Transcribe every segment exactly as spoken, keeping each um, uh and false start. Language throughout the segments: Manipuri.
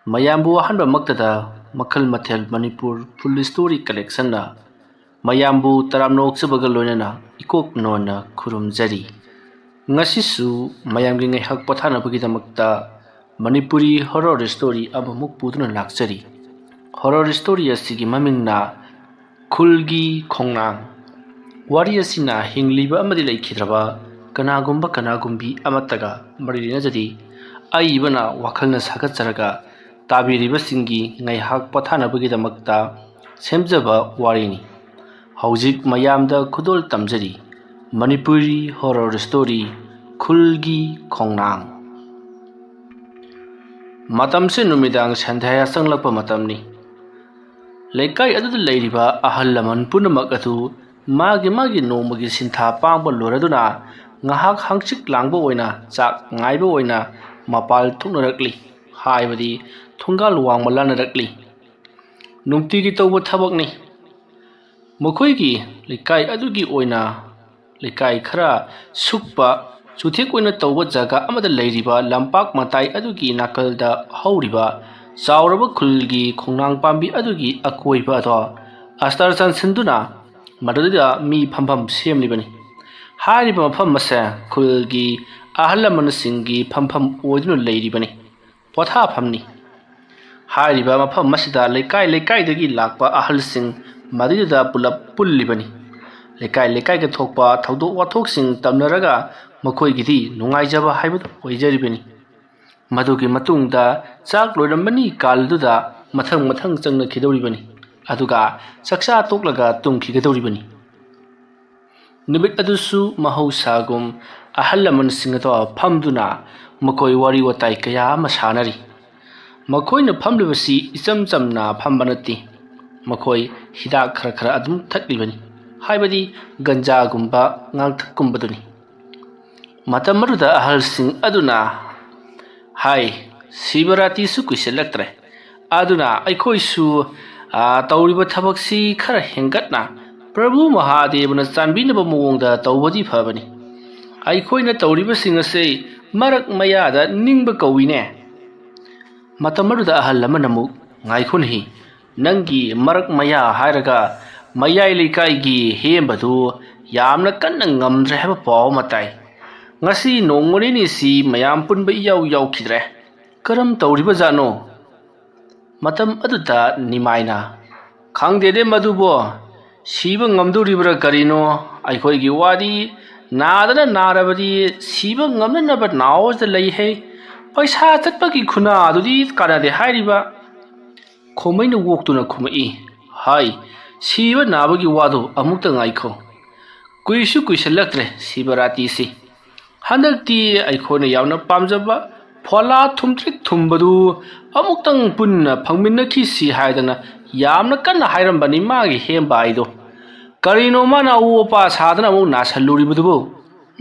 ꯃꯌꯥꯝꯕꯨ ꯑꯍꯥꯟꯕꯃꯛꯇꯗ ꯃꯈꯜ ꯃꯊꯦꯜ ꯃꯅꯤꯄꯨꯔ ꯐꯨꯜ ꯁ꯭ꯇꯣꯔꯤ ꯀꯂꯦꯛꯁꯟꯅ ꯃꯌꯥꯝꯕꯨ ꯇꯔꯥꯝꯅ ꯑꯣꯛꯆꯕꯒ ꯂꯣꯏꯅꯅ ꯏꯀꯣꯛ ꯅꯣꯟꯅ ꯈꯨꯔꯨꯝꯖꯔꯤ꯫ ꯉꯁꯤꯁꯨ ꯃꯌꯥꯝꯒꯤ ꯉꯥꯏꯍꯥꯛ ꯄꯣꯊꯥꯅꯕꯒꯤꯗꯃꯛꯇ ꯃꯅꯤꯄꯨꯔꯤ ꯍꯣꯔꯣꯔ ꯁ꯭ꯇꯣꯔꯤ ꯑꯃꯃꯨꯛ ꯄꯨꯗꯨꯅ ꯂꯥꯛꯆꯔꯤ꯫ ꯍꯣꯔꯣꯔ ꯁ꯭ꯇꯣꯔꯤ ꯑꯁꯤꯒꯤ ꯃꯃꯤꯡꯅ ꯈꯨꯜꯒꯤ ꯈꯣꯡꯅꯥꯡ꯫ ꯋꯥꯔꯤ ꯑꯁꯤꯅ ꯍꯤꯡꯂꯤꯕ ꯑꯃꯗꯤ ꯂꯩꯈꯤꯗ꯭ꯔꯕ ꯀꯅꯥꯒꯨꯝꯕ ꯀꯅꯥꯒꯨꯝꯕꯤ ꯑꯃꯠꯇꯒ ꯃꯔꯤ ꯂꯩꯅꯖꯗꯦ꯫ ꯑꯏꯕꯅ ꯋꯥꯈꯜꯅ ꯁꯥꯒꯠꯆꯔꯒ ꯇꯥꯕꯤꯔꯤꯕꯁꯤꯡꯒꯤ ꯉꯥꯏꯍꯥꯛ ꯄꯣꯊꯥꯅꯕꯒꯤꯗꯃꯛꯇ ꯁꯦꯝꯖꯕ ꯋꯥꯔꯤꯅꯤ꯫ ꯍꯧꯖꯤꯛ ꯃꯌꯥꯝꯗ ꯈꯨꯗꯣꯜ ꯇꯝꯖꯔꯤ ꯃꯅꯤꯄꯨꯔꯤ ꯍꯣꯔꯣꯔ ꯁ꯭ꯇꯣꯔꯤ ꯈꯨꯜꯒꯤ ꯈꯣꯡꯅꯥꯡ꯫ ꯃꯇꯝꯁꯦ ꯅꯨꯃꯤꯗꯥꯡ ꯁꯟꯙ꯭ꯌꯥ ꯆꯪꯂꯛꯄ ꯃꯇꯝꯅꯤ꯫ ꯂꯩꯀꯥꯏ ꯑꯗꯨꯗ ꯂꯩꯔꯤꯕ ꯑꯍꯜ ꯂꯃꯟ ꯄꯨꯝꯅꯃꯛ ꯑꯗꯨ ꯃꯥꯒꯤ ꯃꯥꯒꯤ ꯅꯣꯡꯃꯒꯤ ꯁꯤꯟꯊꯥ ꯄꯥꯡꯕ ꯂꯣꯏꯔꯗꯨꯅ ꯉꯥꯏꯍꯥꯛ ꯍꯪꯆꯤꯠ ꯂꯥꯡꯕ ꯑꯣꯏꯅ ꯆꯥꯛ ꯉꯥꯏꯕ ꯑꯣꯏꯅ ꯃꯄꯥꯜ ꯊꯣꯛꯅꯔꯛꯂꯤ꯫ ꯍꯥꯏꯕꯗꯤ ꯊꯣꯡꯒꯥꯜ ꯋꯥꯡꯃ ꯂꯥꯟꯅꯔꯛꯂꯤ꯫ ꯅꯨꯡꯇꯤꯒꯤ ꯇꯧꯕ ꯊꯕꯛꯅꯤ꯫ ꯃꯈꯣꯏꯒꯤ ꯂꯩꯀꯥꯏ ꯑꯗꯨꯒꯤ ꯑꯣꯏꯅ ꯂꯩꯀꯥꯏ ꯈꯔ ꯁꯨꯛꯄ ꯆꯨꯊꯦꯛ ꯑꯣꯏꯅ ꯇꯧꯕ ꯖꯒꯥ ꯑꯃꯗ ꯂꯩꯔꯤꯕ ꯂꯝꯄꯥꯛ ꯃꯇꯥꯏ ꯑꯗꯨꯒꯤ ꯅꯥꯀꯜꯗ ꯍꯧꯔꯤꯕ ꯆꯥꯎꯔꯕ ꯈꯨꯜꯒꯤ ꯈꯣꯡꯅꯥꯡ ꯄꯥꯝꯕꯤ ꯑꯗꯨꯒꯤ ꯑꯀꯣꯏꯕ ꯑꯗꯣ ꯑꯁꯇꯔ ꯆꯟꯁꯤꯟꯗꯨꯅ ꯃꯗꯨꯗ ꯃꯤ ꯐꯝꯐꯝ ꯁꯦꯝꯂꯤꯕꯅꯤ꯫ ꯍꯥꯏꯔꯤꯕ ꯃꯐꯝ ꯑꯁꯦ ꯈꯨꯜꯒꯤ ꯑꯍꯜ ꯂꯃꯟꯁꯤꯡꯒꯤ ꯐꯝꯐꯝ ꯑꯣꯏꯗꯨꯅ ꯂꯩꯔꯤꯕꯅꯤ꯫ ꯄꯣꯊꯥꯐꯝꯅꯤ꯫ ꯍꯥꯏꯔꯤꯕ ꯃꯐꯝ ꯑꯁꯤꯗ ꯂꯩꯀꯥꯏ ꯂꯩꯀꯥꯏꯗꯒꯤ ꯂꯥꯛꯄ ꯑꯍꯜꯁꯤꯡ ꯃꯗꯨꯗ ꯄꯨꯂꯞ ꯄꯨꯜꯂꯤꯕꯅꯤ꯫ ꯂꯩꯀꯥꯏ ꯂꯩꯀꯥꯏꯗ ꯊꯣꯛꯄ ꯊꯧꯗꯣꯛ ꯋꯥꯊꯣꯛꯁꯤꯡ ꯇꯝꯅꯔꯒ ꯃꯈꯣꯏꯒꯤꯗꯤ ꯅꯨꯡꯉꯥꯏꯖꯕ ꯍꯥꯏꯕꯗꯨ ꯑꯣꯏꯖꯔꯤꯕꯅꯤ꯫ ꯃꯗꯨꯒꯤ ꯃꯇꯨꯡꯗ ꯆꯥꯛ ꯂꯣꯏꯔꯝꯕꯅꯤ ꯀꯥꯜꯗꯨꯗ ꯃꯊꯪ ꯃꯊꯪ ꯆꯪꯅꯈꯤꯗꯧꯔꯤꯕꯅꯤ꯫ ꯑꯗꯨꯒ ꯆꯥꯛꯆꯥ ꯇꯣꯛꯂꯒ ꯇꯨꯝꯈꯤꯒꯗꯧꯔꯤꯕꯅꯤ꯫ ꯅꯨꯃꯤꯠ ꯑꯗꯨꯁꯨ ꯃꯍꯧꯁꯥꯒꯨꯝ ꯑꯍꯜ ꯂꯃꯟꯁꯤꯡ ꯑꯗꯣ ꯐꯝꯗꯨꯅ ꯃꯈꯣꯏ ꯋꯥꯔꯤ ꯋꯥꯇꯥꯏ ꯀꯌꯥ ꯑꯃ ꯁꯥꯅꯔꯤ꯫ ꯃꯈꯣꯏꯅ ꯐꯝꯂꯤꯕꯁꯤ ꯏꯆꯝ ꯆꯝꯅ ꯐꯝꯕ ꯅꯠꯇꯦ꯫ ꯃꯈꯣꯏ ꯍꯤꯗꯥꯛ ꯈꯔ ꯈꯔ ꯑꯗꯨꯝ ꯊꯛꯂꯤꯕꯅꯤ, ꯍꯥꯏꯕꯗꯤ ꯒꯟꯖꯥꯒꯨꯝꯕ ꯉꯥꯡꯊꯛꯀꯨꯝꯕꯗꯨꯅꯤ꯫ ꯃꯇꯝ ꯑꯗꯨꯗ ꯑꯍꯜꯁꯤꯡ ꯑꯗꯨꯅ ꯍꯥꯏ, "ꯁꯤꯕꯔꯥꯇꯤꯁꯨ ꯀꯨꯏꯁꯤꯜꯂꯛꯇ꯭ꯔꯦ, ꯑꯗꯨꯅ ꯑꯩꯈꯣꯏꯁꯨ, ꯑ, ꯇꯧꯔꯤꯕ ꯊꯕꯛꯁꯤ ꯈꯔ ꯍꯦꯟꯒꯠꯅ ꯄ꯭ꯔꯚꯨ ꯃꯍꯥꯗꯦꯕꯅ ꯆꯥꯟꯕꯤꯅꯕ ꯃꯑꯣꯡꯗ ꯇꯧꯕꯗꯤ ꯐꯕꯅꯤ꯫ ꯑꯩꯈꯣꯏꯅ ꯇꯧꯔꯤꯕꯁꯤꯡ ꯑꯁꯤ ꯃꯔꯛ ꯃꯌꯥꯗ ꯅꯤꯡꯕ ꯀꯧꯏꯅꯦ"꯫ ꯃꯇꯝ ꯑꯗꯨꯗ ꯑꯍꯜ ꯑꯃꯅ ꯑꯃꯨꯛ, "ꯉꯥꯏꯈꯣꯅꯦꯍꯦ, ꯅꯪꯒꯤ ꯃꯔꯛ ꯃꯌꯥ ꯍꯥꯏꯔꯒ ꯃꯌꯥꯏ ꯂꯩꯀꯥꯏꯒꯤ ꯍꯦꯝꯕꯗꯨ ꯌꯥꯝꯅ ꯀꯟꯅ ꯉꯝꯗ꯭ꯔꯦ ꯍꯥꯏꯕ ꯄꯥꯎ ꯑꯃ ꯇꯥꯏ꯫ ꯉꯁꯤ ꯅꯣꯡꯃ ꯅꯤꯅꯤꯁꯤ ꯃꯌꯥꯝ ꯄꯨꯟꯕ ꯏꯌꯥꯎ ꯌꯥꯎꯈꯤꯗ꯭ꯔꯦ꯫ ꯀꯔꯝ ꯇꯧꯔꯤꯕꯖꯥꯠꯅꯣ?" ꯃꯇꯝ ꯑꯗꯨꯗ ꯅꯤꯃꯥꯏꯅ, "ꯈꯪꯗꯦꯅꯦ ꯃꯗꯨꯕꯣ, ꯁꯤꯕ ꯉꯝꯗꯧꯔꯤꯕ꯭ꯔꯥ ꯀꯔꯤꯅꯣ? ꯑꯩꯈꯣꯏꯒꯤ ꯋꯥꯗꯤ ꯅꯥꯗꯅ ꯅꯥꯔꯕꯗꯤ ꯁꯤꯕ ꯉꯝꯅꯅꯕ ꯅꯥꯑꯣꯗ ꯂꯩ ꯍꯥꯏ꯫ ꯄꯩꯁꯥ ꯆꯠꯄꯒꯤ ꯈꯨꯟꯅꯥ ꯑꯗꯨꯗꯤ ꯀꯥꯟꯅꯗꯦ ꯍꯥꯏꯔꯤꯕ?" ꯈꯣꯃꯩꯅ ꯑꯣꯛꯇꯨꯅ ꯈꯨꯝꯃꯛꯏ, "ꯍꯥꯏ, ꯁꯤꯕ ꯅꯥꯕꯒꯤ ꯋꯥꯗꯨ ꯑꯃꯨꯛꯇ ꯉꯥꯏꯈꯣ꯫ ꯀꯨꯏꯁꯨ ꯀꯨꯏꯁꯜꯂꯛꯇ꯭ꯔꯦ ꯁꯤꯕꯔꯥꯇꯤꯁꯤ꯫ ꯍꯟꯗꯛꯇꯤ ꯑꯩꯈꯣꯏꯅ ꯌꯥꯝꯅ ꯄꯥꯝꯖꯕ ꯐꯣꯂꯥ ꯊꯨꯝꯇ꯭ꯔꯤꯛ ꯊꯨꯝꯕꯗꯨ ꯑꯃꯨꯛꯇꯪ ꯄꯨꯟꯅ ꯐꯪꯃꯤꯟꯅꯈꯤꯁꯤ" ꯍꯥꯏꯗꯅ ꯌꯥꯝꯅ ꯀꯟꯅ ꯍꯥꯏꯔꯝꯕꯅꯤ ꯃꯥꯒꯤ ꯍꯦꯝꯕ ꯍꯥꯏꯗꯣ꯫ ꯀꯔꯤꯅꯣ ꯃꯥꯅ ꯑꯎ ꯑꯄꯥ ꯁꯥꯗꯅ ꯑꯃꯨꯛ ꯅꯥꯁꯜꯂꯨꯔꯤꯕꯗꯨꯕꯨ?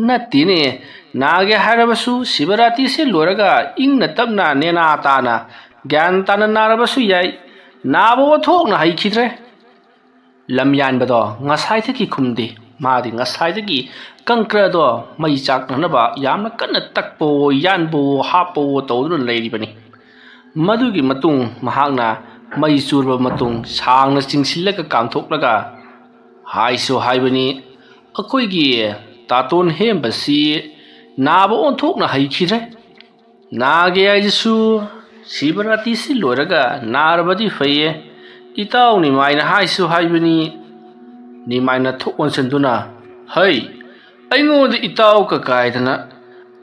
ꯅꯠꯇꯦꯅꯦ, ꯅꯥꯒꯦ ꯍꯥꯏꯔꯕꯁꯨ ꯁꯤꯕꯔꯥꯇꯤꯁꯤ ꯂꯣꯏꯔꯒ ꯏꯪꯅ ꯇꯞꯅ ꯅꯦꯅꯥ ꯇꯥꯅ ꯒ꯭ꯌꯥꯟ ꯇꯥꯅ ꯅꯥꯔꯕꯁꯨ ꯌꯥꯏ꯫ ꯅꯥꯕ ꯑꯣꯟꯊꯣꯛꯅ ꯍꯩꯈꯤꯗ꯭ꯔꯦ꯫ ꯂꯝꯌꯥꯟꯕꯗꯣ ꯉꯁꯥꯏꯗꯒꯤ ꯈꯨꯝꯗꯦ꯫ ꯃꯥꯗꯤ ꯉꯁꯥꯏꯗꯒꯤ ꯀꯪꯀ꯭ꯔꯗꯣ ꯃꯩ ꯆꯥꯛꯅꯅꯕ ꯌꯥꯝꯅ ꯀꯟꯅ ꯇꯛꯄꯋꯣ, ꯌꯥꯟꯕꯋꯣ, ꯍꯥꯞꯄꯋꯣ ꯇꯧꯗꯨꯅ ꯂꯩꯔꯤꯕꯅꯤ꯫ ꯃꯗꯨꯒꯤ ꯃꯇꯨꯡ ꯃꯍꯥꯛꯅ ꯃꯩ ꯆꯨꯔꯕ ꯃꯇꯨꯡ ꯁꯥꯡꯅ ꯆꯤꯡꯁꯤꯜꯂꯒ ꯀꯥꯝꯊꯣꯛꯂꯒ ꯍꯥꯏꯁꯨ ꯍꯥꯏꯕꯅꯤ, ꯑꯩꯈꯣꯏꯒꯤ ꯇꯥꯇꯣꯟ ꯍꯦꯝꯕꯁꯤ ꯅꯥꯕ ꯑꯣꯟꯊꯣꯛꯅ ꯍꯩꯈꯤꯗ꯭ꯔꯦ꯫ ꯅꯥꯒꯦ ꯍꯥꯏꯁꯤꯁꯨ ꯁꯤꯕꯔꯥꯇꯤꯁꯤ ꯂꯣꯏꯔꯒ ꯅꯥꯔꯕꯗꯤ ꯐꯩꯌꯦ꯫ ꯏꯇꯥꯎ ꯅꯤꯃꯥꯏꯅ ꯍꯥꯏꯁꯨ ꯍꯥꯏꯕꯅꯤ꯫ ꯅꯤꯃꯥꯏꯅ ꯊꯣꯛ ꯑꯣꯟꯁꯤꯟꯗꯨꯅ, "ꯍꯩ, ꯑꯩꯉꯣꯟꯗ ꯏꯇꯥꯎ ꯀꯀꯥꯏꯗꯅ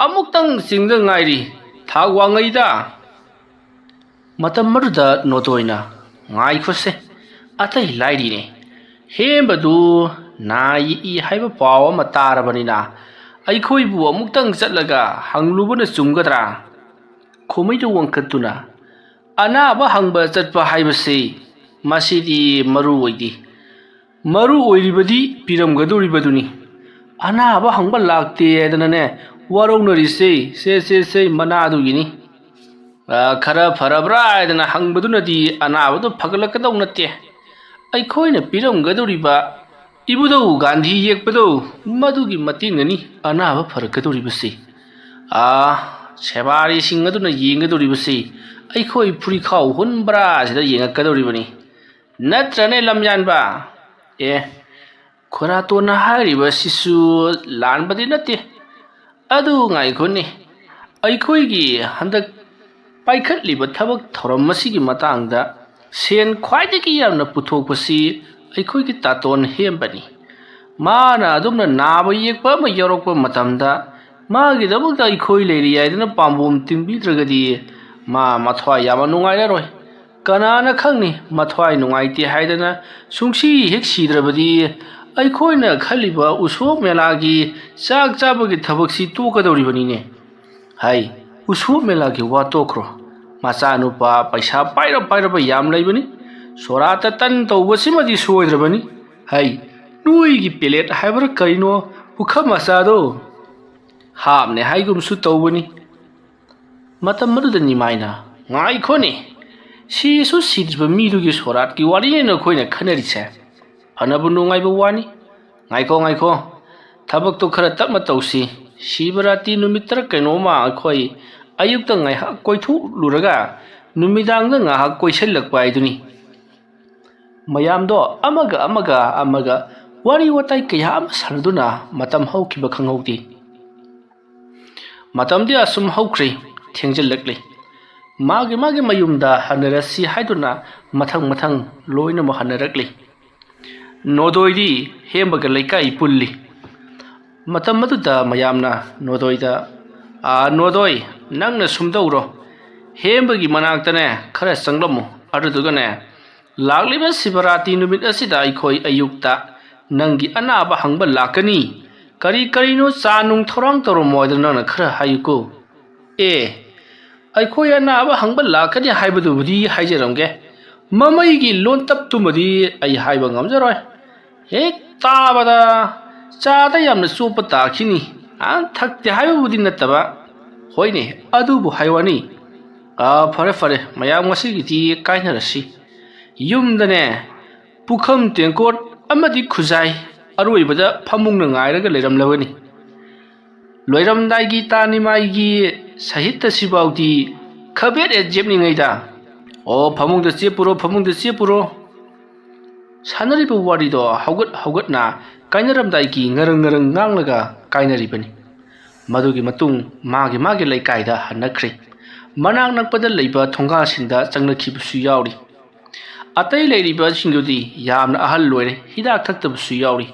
ꯑꯃꯨꯛꯇꯪ ꯆꯤꯡꯗ ꯉꯥꯏꯔꯤ, ꯊꯥꯛ ꯋꯥꯡꯉꯩꯗ!" ꯃꯇꯝ ꯑꯗꯨꯗ ꯅꯣꯗꯣꯏꯅ, "ꯉꯥꯏꯈꯣꯁꯦ, ꯑꯇꯩ ꯂꯥꯏꯔꯤꯅꯦ꯫ ꯍꯦꯝꯕꯗꯨ ꯅꯥ ꯌꯦꯛꯏ ꯍꯥꯏꯕ ꯄꯥꯎ ꯑꯃ ꯇꯥꯔꯕꯅꯤꯅ ꯑꯩꯈꯣꯏꯕꯨ ꯑꯃꯨꯛꯇꯪ ꯆꯠꯂꯒ ꯍꯪꯂꯨꯕꯅ ꯆꯨꯝꯒꯗ꯭ꯔꯥ?" ꯈꯣꯃꯩꯗ ꯋꯥꯡꯈꯠꯇꯨꯅ, "ꯑꯅꯥꯕ ꯍꯪꯕ ꯆꯠꯄ ꯍꯥꯏꯕꯁꯤ ꯃꯁꯤꯗꯤ ꯃꯔꯨ ꯑꯣꯏꯗꯦ꯫ ꯃꯔꯨ ꯑꯣꯏꯔꯤꯕꯗꯤ ꯄꯤꯔꯝꯒꯗꯧꯔꯤꯕꯗꯨꯅꯤ꯫ ꯑꯅꯥꯕ ꯍꯪꯕ ꯂꯥꯛꯇꯦ ꯍꯥꯏꯗꯅꯅꯦ ꯋꯥꯔꯧꯅꯔꯤꯁꯦ, ꯁꯦ, ꯁꯦ, ꯁꯦ, ꯃꯅꯥꯗꯨꯒꯤꯅꯤ꯫ ꯑ, ꯈꯔ ꯐꯔꯕ꯭ꯔꯥ ꯍꯥꯏꯗꯅ ꯍꯪꯕꯗꯨꯅꯗꯤ ꯑꯅꯥꯕꯗꯨ ꯐꯒꯠꯂꯛꯀꯗꯧ ꯅꯠꯇꯦ꯫ ꯑꯩꯈꯣꯏꯅ ꯄꯤꯔꯝꯒꯗꯧꯔꯤꯕ ꯏꯕꯨꯙꯧ ꯒꯥꯟꯙꯤ ꯌꯦꯛꯄꯗꯣ, ꯃꯗꯨꯒꯤ ꯃꯇꯦꯡꯅꯅꯤ ꯑꯅꯥꯕ ꯐꯔꯛꯀꯗꯧꯔꯤꯕꯁꯤ꯫ ꯑꯥ, ꯁꯦꯕꯥꯔꯤꯁꯤꯡ ꯑꯗꯨꯅ ꯌꯦꯡꯒꯗꯧꯔꯤꯕꯁꯤ ꯑꯩꯈꯣꯏ ꯐꯨꯔꯤꯈꯥꯎ ꯍꯨꯟꯕ꯭ꯔꯥ ꯁꯤꯗ ꯌꯦꯡꯉꯛꯀꯗꯧꯔꯤꯕꯅꯤ꯫ ꯅꯠꯇ꯭ꯔꯅꯦ, ꯂꯝꯌꯥꯟꯕ? ꯑꯦ, ꯈꯨꯔꯥꯇꯣꯟꯅ ꯍꯥꯏꯔꯤꯕꯁꯤꯁꯨ ꯂꯥꯟꯕꯗꯤ ꯅꯠꯇꯦ꯫ ꯑꯗꯨ ꯉꯥꯏꯈꯣꯅꯦ, ꯑꯩꯈꯣꯏꯒꯤ ꯍꯟꯗꯛ ꯄꯥꯏꯈꯠꯂꯤꯕ ꯊꯕꯛ ꯊꯧꯔꯝ ꯑꯁꯤꯒꯤ ꯃꯇꯥꯡꯗ ꯁꯦꯟ ꯈ꯭ꯋꯥꯏꯗꯒꯤ ꯌꯥꯝꯅ ꯄꯨꯊꯣꯛꯄꯁꯤ ꯑꯩꯈꯣꯏꯒꯤ ꯇꯥꯇꯣꯟ ꯍꯦꯝꯕꯅꯤ꯫ ꯃꯥꯅ ꯑꯗꯨꯝꯅ ꯅꯥꯕ ꯌꯦꯛꯄ ꯑꯃ ꯌꯥꯎꯔꯛꯄ ꯃꯇꯝꯗ ꯃꯥꯒꯤꯗꯃꯛꯇ ꯑꯩꯈꯣꯏ ꯂꯩꯔꯤ ꯍꯥꯏꯗꯨꯅ ꯄꯥꯝꯕꯣꯝ ꯇꯤꯡꯕꯤꯗ꯭ꯔꯒꯗꯤ ꯃꯥ ꯃꯊ꯭ꯋꯥꯏ ꯌꯥꯝꯅ ꯅꯨꯡꯉꯥꯏꯔꯔꯣꯏ꯫ ꯀꯅꯥꯅ ꯈꯪꯅꯤ, ꯃꯊ꯭ꯋꯥꯏ ꯅꯨꯡꯉꯥꯏꯇꯦ ꯍꯥꯏꯗꯅ ꯁꯨꯡꯁꯤ ꯍꯦꯛ ꯁꯤꯗ꯭ꯔꯕꯗꯤ ꯑꯩꯈꯣꯏꯅ ꯈꯜꯂꯤꯕ ꯎꯁꯣꯞ ꯃꯦꯂꯥꯒꯤ ꯆꯥꯛ ꯆꯥꯕꯒꯤ ꯊꯕꯛꯁꯤ ꯇꯣꯛꯀꯗꯧꯔꯤꯕꯅꯤꯅꯦ꯫ ꯍꯩ, ꯎꯁꯣꯞ ꯃꯦꯂꯥꯒꯤ ꯋꯥ ꯇꯣꯛꯈ꯭ꯔꯣ꯫ ꯃꯆꯥꯅꯨꯄꯥ ꯄꯩꯁꯥ ꯄꯥꯏꯔ ꯄꯥꯏꯔꯕ ꯌꯥꯝ ꯂꯩꯕꯅꯤ꯫ ꯁꯣꯔꯥꯠꯇ ꯇꯟ ꯇꯧꯕꯁꯤꯃꯗꯤ ꯁꯣꯏꯗ꯭ꯔꯕꯅꯤ꯫ ꯍꯩ, ꯅꯣꯏꯒꯤ ꯄꯦꯂꯦꯠ ꯍꯥꯏꯕ꯭ꯔꯥ ꯀꯔꯤꯅꯣ, ꯄꯨꯈꯝ ꯃꯆꯥꯗꯣ ꯍꯥꯞꯅꯦ ꯍꯥꯏꯒꯨꯝꯁꯨ ꯇꯧꯕꯅꯤ꯫ ꯃꯇꯝ ꯑꯗꯨꯗ ꯅꯤꯃꯥꯏꯅ, "ꯉꯥꯏꯈꯣꯅꯦ, ꯁꯤꯁꯨ ꯁꯤꯗ꯭ꯔꯤꯕ ꯃꯤꯗꯨꯒꯤ ꯁꯣꯔꯥꯠꯀꯤ ꯋꯥꯔꯤꯅꯦ ꯅꯈꯣꯏꯅ ꯈꯟꯅꯔꯤꯁꯦ꯫ ꯐꯅꯕ ꯅꯨꯡꯉꯥꯏꯕ ꯋꯥꯅꯤ꯫ ꯉꯥꯏꯈꯣ, ꯉꯥꯏꯈꯣ, ꯊꯕꯛꯇꯣ ꯈꯔ ꯇꯞꯅ ꯇꯧꯁꯤ꯫ ꯁꯤꯕꯔꯥꯇꯤ ꯅꯨꯃꯤꯠꯇꯔ ꯀꯩꯅꯣꯝꯃ ꯑꯩꯈꯣꯏ ꯑꯌꯨꯛꯇ ꯉꯥꯏꯍꯥꯛ ꯀꯣꯏꯊꯣꯛꯂꯨꯔꯒ ꯅꯨꯃꯤꯗꯥꯡꯗ ꯉꯥꯏꯍꯥꯛ ꯀꯣꯏꯁꯤꯜꯂꯛꯄ ꯍꯥꯏꯗꯨꯅꯤ꯫" ꯃꯌꯥꯝꯗꯣ ꯑꯃꯒ ꯑꯃꯒ ꯑꯃꯒ ꯋꯥꯔꯤ ꯋꯥꯇꯥꯏ ꯀꯌꯥ ꯑꯃ ꯁꯥꯟꯅꯗꯨꯅ ꯃꯇꯝ ꯍꯧꯈꯤꯕ ꯈꯪꯍꯧꯗꯦ꯫ ꯃꯇꯝꯗꯤ ꯑꯁꯨꯝ ꯍꯧꯈ꯭ꯔꯦ, ꯊꯦꯡꯖꯤꯜꯂꯛꯂꯦ꯫ ꯃꯥꯒꯤ ꯃꯥꯒꯤ ꯃꯌꯨꯝꯗ ꯍꯟꯅꯔꯁꯤ ꯍꯥꯏꯗꯨꯅ ꯃꯊꯪ ꯃꯊꯪ ꯂꯣꯏꯅꯃꯛ ꯍꯟꯅꯔꯛꯂꯤ꯫ ꯅꯣꯗꯣꯏꯗꯤ ꯍꯦꯝꯕꯒ ꯂꯩꯀꯥꯏ ꯄꯨꯜꯂꯤ꯫ ꯃꯇꯝ ꯑꯗꯨꯗ ꯃꯌꯥꯝꯅ ꯅꯣꯗꯣꯏꯗ, "ꯑꯥ, ꯅꯣꯗꯣꯏ, ꯅꯪꯅ ꯁꯨꯝꯗꯧꯔꯣ, ꯍꯦꯝꯕꯒꯤ ꯃꯅꯥꯛꯇꯅꯦ ꯈꯔ ꯆꯪꯂꯝꯃꯨ, ꯑꯗꯨꯗꯨꯒꯅꯦ, ꯂꯥꯛꯂꯤꯕ ꯁꯤꯕꯔꯥꯇꯤ ꯅꯨꯃꯤꯠ ꯑꯁꯤꯗ ꯑꯩꯈꯣꯏ ꯑꯌꯨꯛꯇ ꯅꯪꯒꯤ ꯑꯅꯥꯕ ꯍꯪꯕ ꯂꯥꯛꯀꯅꯤ꯫ ꯀꯔꯤ ꯀꯔꯤꯅꯣ ꯆꯥ ꯅꯨꯡ ꯊꯧꯔꯥꯡ ꯇꯧꯔꯝꯃꯣ ꯍꯥꯏꯗꯅ ꯅꯪꯅ ꯈꯔ ꯍꯥꯏꯌꯨꯀꯣ꯫" "ꯑꯦ, ꯑꯩꯈꯣꯏ ꯑꯅꯥꯕ ꯍꯪꯕ ꯂꯥꯛꯀꯅꯤ ꯍꯥꯏꯕꯗꯨꯕꯨꯗꯤ ꯍꯥꯏꯖꯔꯝꯒꯦ, ꯃꯃꯩꯒꯤ ꯂꯣꯟꯇꯞꯇꯨꯃꯗꯤ ꯑꯩ ꯍꯥꯏꯕ ꯉꯝꯖꯔꯣꯏ꯫ ꯍꯦꯛ ꯇꯥꯕꯗ ꯆꯥꯗ ꯌꯥꯝꯅ ꯆꯣꯞꯄ ꯇꯥꯈꯤꯅꯤ꯫ ꯑ, ꯊꯛꯇꯦ ꯍꯥꯏꯕꯕꯨꯗꯤ ꯅꯠꯇꯕ꯫ ꯍꯣꯏꯅꯦ, ꯑꯗꯨꯕꯨ ꯍꯥꯏ ꯋꯥꯅꯤ꯫ ꯑ, ꯐꯔꯦ ꯐꯔꯦ, ꯃꯌꯥꯝ ꯉꯁꯤꯒꯤꯗꯤ ꯀꯥꯏꯅꯔꯁꯤ꯫ ꯌꯨꯝꯗꯅꯦ ꯄꯨꯈꯝ ꯇꯦꯡꯀꯣꯠ ꯑꯃꯗꯤ ꯈꯨꯖꯥꯏ, ꯑꯔꯣꯏꯕꯗ ꯐꯃꯨꯡꯅ ꯉꯥꯏꯔꯒ ꯂꯩꯔꯝꯂꯕꯅꯤ꯫ ꯂꯣꯏꯔꯝꯗꯥꯏꯒꯤ ꯇꯥ ꯅꯤꯃꯥꯏꯒꯤ ꯁꯥꯍꯤꯠꯇ ꯁꯤꯐꯥꯎꯗꯤ ꯈꯕꯦꯠ ꯑꯦ ꯖꯦꯞꯅꯤꯉꯩꯗ, "ꯑꯣ, ꯐꯃꯨꯡꯗ ꯆꯦꯞꯄꯨꯔꯣ, ꯐꯃꯨꯡꯗ ꯆꯦꯞꯄꯨꯔꯣ"꯫ ꯁꯥꯟꯅꯔꯤꯕ ꯋꯥꯔꯤꯗꯣ ꯍꯧꯒꯠ ꯍꯧꯒꯠꯅ ꯀꯥꯏꯅꯔꯝꯗꯥꯏꯒꯤ ꯉꯔꯪ ꯉꯔꯪ ꯉꯥꯡꯂꯒ ꯀꯥꯏꯅꯔꯤꯕꯅꯤ꯫ ꯃꯗꯨꯒꯤ ꯃꯇꯨꯡ ꯃꯥꯒꯤ ꯃꯥꯒꯤ ꯂꯩꯀꯥꯏꯗ ꯍꯟꯅꯈ꯭ꯔꯦ꯫ ꯃꯅꯥꯛ ꯅꯛꯄꯗ ꯂꯩꯕ ꯊꯣꯡꯒꯥꯜꯁꯤꯡꯗ ꯆꯪꯅꯈꯤꯕꯁꯨ ꯌꯥꯎꯔꯤ꯫ ꯑꯇꯩ ꯂꯩꯔꯤꯕꯁꯤꯡꯗꯨꯗꯤ ꯌꯥꯝꯅ ꯑꯍꯜ ꯑꯣꯏꯔꯦ, ꯍꯤꯗꯥꯛ ꯊꯛꯇꯕꯁꯨ ꯌꯥꯎꯔꯤ꯫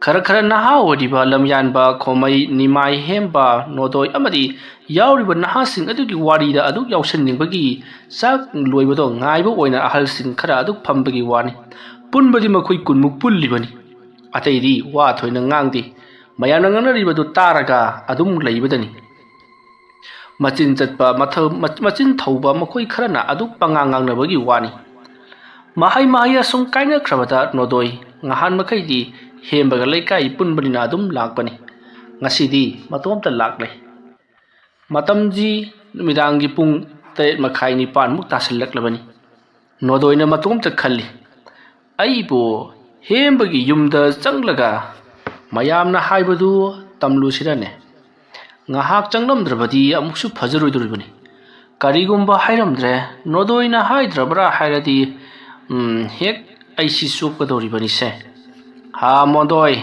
ꯈꯔ ꯈꯔ ꯅꯍꯥ ꯑꯣꯏꯔꯤꯕ ꯂꯝꯌꯥꯟꯕ, ꯈꯣꯃꯩ, ꯅꯤꯃꯥꯏ, ꯍꯦꯝꯕ, ꯅꯣꯗꯣꯏ ꯑꯃꯗꯤ ꯌꯥꯎꯔꯤꯕ ꯅꯍꯥꯁꯤꯡ ꯑꯗꯨꯒꯤ ꯋꯥꯔꯤꯗ ꯑꯗꯨꯛ ꯌꯥꯎꯁꯟꯅꯤꯡꯕꯒꯤ ꯆꯥꯛ ꯂꯣꯏꯕꯗꯣ ꯉꯥꯏꯕ ꯑꯣꯏꯅ ꯑꯍꯜꯁꯤꯡ ꯈꯔ ꯑꯗꯨꯛ ꯐꯝꯕꯒꯤ ꯋꯥꯅꯤ꯫ ꯄꯨꯟꯕꯗꯤ ꯃꯈꯣꯏ ꯀꯨꯟꯃꯨꯛ ꯄꯨꯜꯂꯤꯕꯅꯤ꯫ ꯑꯇꯩꯗꯤ ꯋꯥ ꯊꯣꯏꯅ ꯉꯥꯡꯗꯦ꯫ ꯃꯌꯥꯝꯅ ꯉꯥꯡꯅꯔꯤꯕꯗꯨ ꯇꯥꯔꯒ ꯑꯗꯨꯝ ꯂꯩꯕꯗꯅꯤ꯫ ꯃꯆꯤꯟ ꯆꯠꯄ, ꯃꯊ-, ꯃ-, ꯃꯆꯤꯟ ꯊꯧꯕ ꯃꯈꯣꯏ ꯈꯔꯅ ꯑꯗꯨꯛ ꯄꯉꯥꯡ ꯉꯥꯡꯅꯕꯒꯤ ꯋꯥꯅꯤ꯫ ꯃꯍꯩ ꯃꯍꯩ ꯑꯁꯨꯝ ꯀꯥꯏꯅꯈ꯭ꯔꯕꯗ ꯅꯣꯗꯣꯏ ꯉꯍꯥꯟ ꯃꯈꯩꯗꯤ ꯍꯦꯝꯕꯒ ꯂꯩꯀꯥꯏ ꯄꯨꯟꯕꯅꯤꯅ ꯑꯗꯨꯝ ꯂꯥꯛꯄꯅꯤ꯫ ꯉꯁꯤꯗꯤ ꯃꯇꯣꯝꯇ ꯂꯥꯛꯂꯦ꯫ ꯃꯇꯝꯁꯤ ꯅꯨꯃꯤꯗꯥꯡꯒꯤ ꯄꯨꯡ ꯇꯔꯦꯠ ꯃꯈꯥꯏ ꯅꯤꯄꯥꯟꯃꯨꯛ ꯇꯥꯁꯤꯜꯂꯛꯂꯕꯅꯤ꯫ ꯅꯣꯗꯣꯏꯅ ꯃꯇꯣꯝꯇ ꯈꯜꯂꯤ, "ꯑꯩꯕꯨ ꯍꯦꯝꯕꯒꯤ ꯌꯨꯝꯗ ꯆꯪꯂꯒ ꯃꯌꯥꯝꯅ ꯍꯥꯏꯕꯗꯨ ꯇꯝꯂꯨꯁꯤꯔꯅꯦ? ꯉꯥꯏꯍꯥꯛ ꯆꯪꯂꯝꯗ꯭ꯔꯕꯗꯤ ꯑꯃꯨꯛꯁꯨ ꯐꯖꯔꯣꯏꯗꯣꯔꯤꯕꯅꯤ꯫ ꯀꯔꯤꯒꯨꯝꯕ ꯍꯥꯏꯔꯝꯗ꯭ꯔꯦ, ꯅꯣꯗꯣꯏꯅ ꯍꯥꯏꯗ꯭ꯔꯕ꯭ꯔꯥ ꯍꯥꯏꯔꯗꯤ, ꯎꯝ, ꯍꯦꯛ ꯑꯩꯁꯤ ꯆꯣꯞꯀꯗꯧꯔꯤꯕꯅꯤꯁꯦ꯫ ꯍꯥ ꯃꯣꯗꯣꯏ,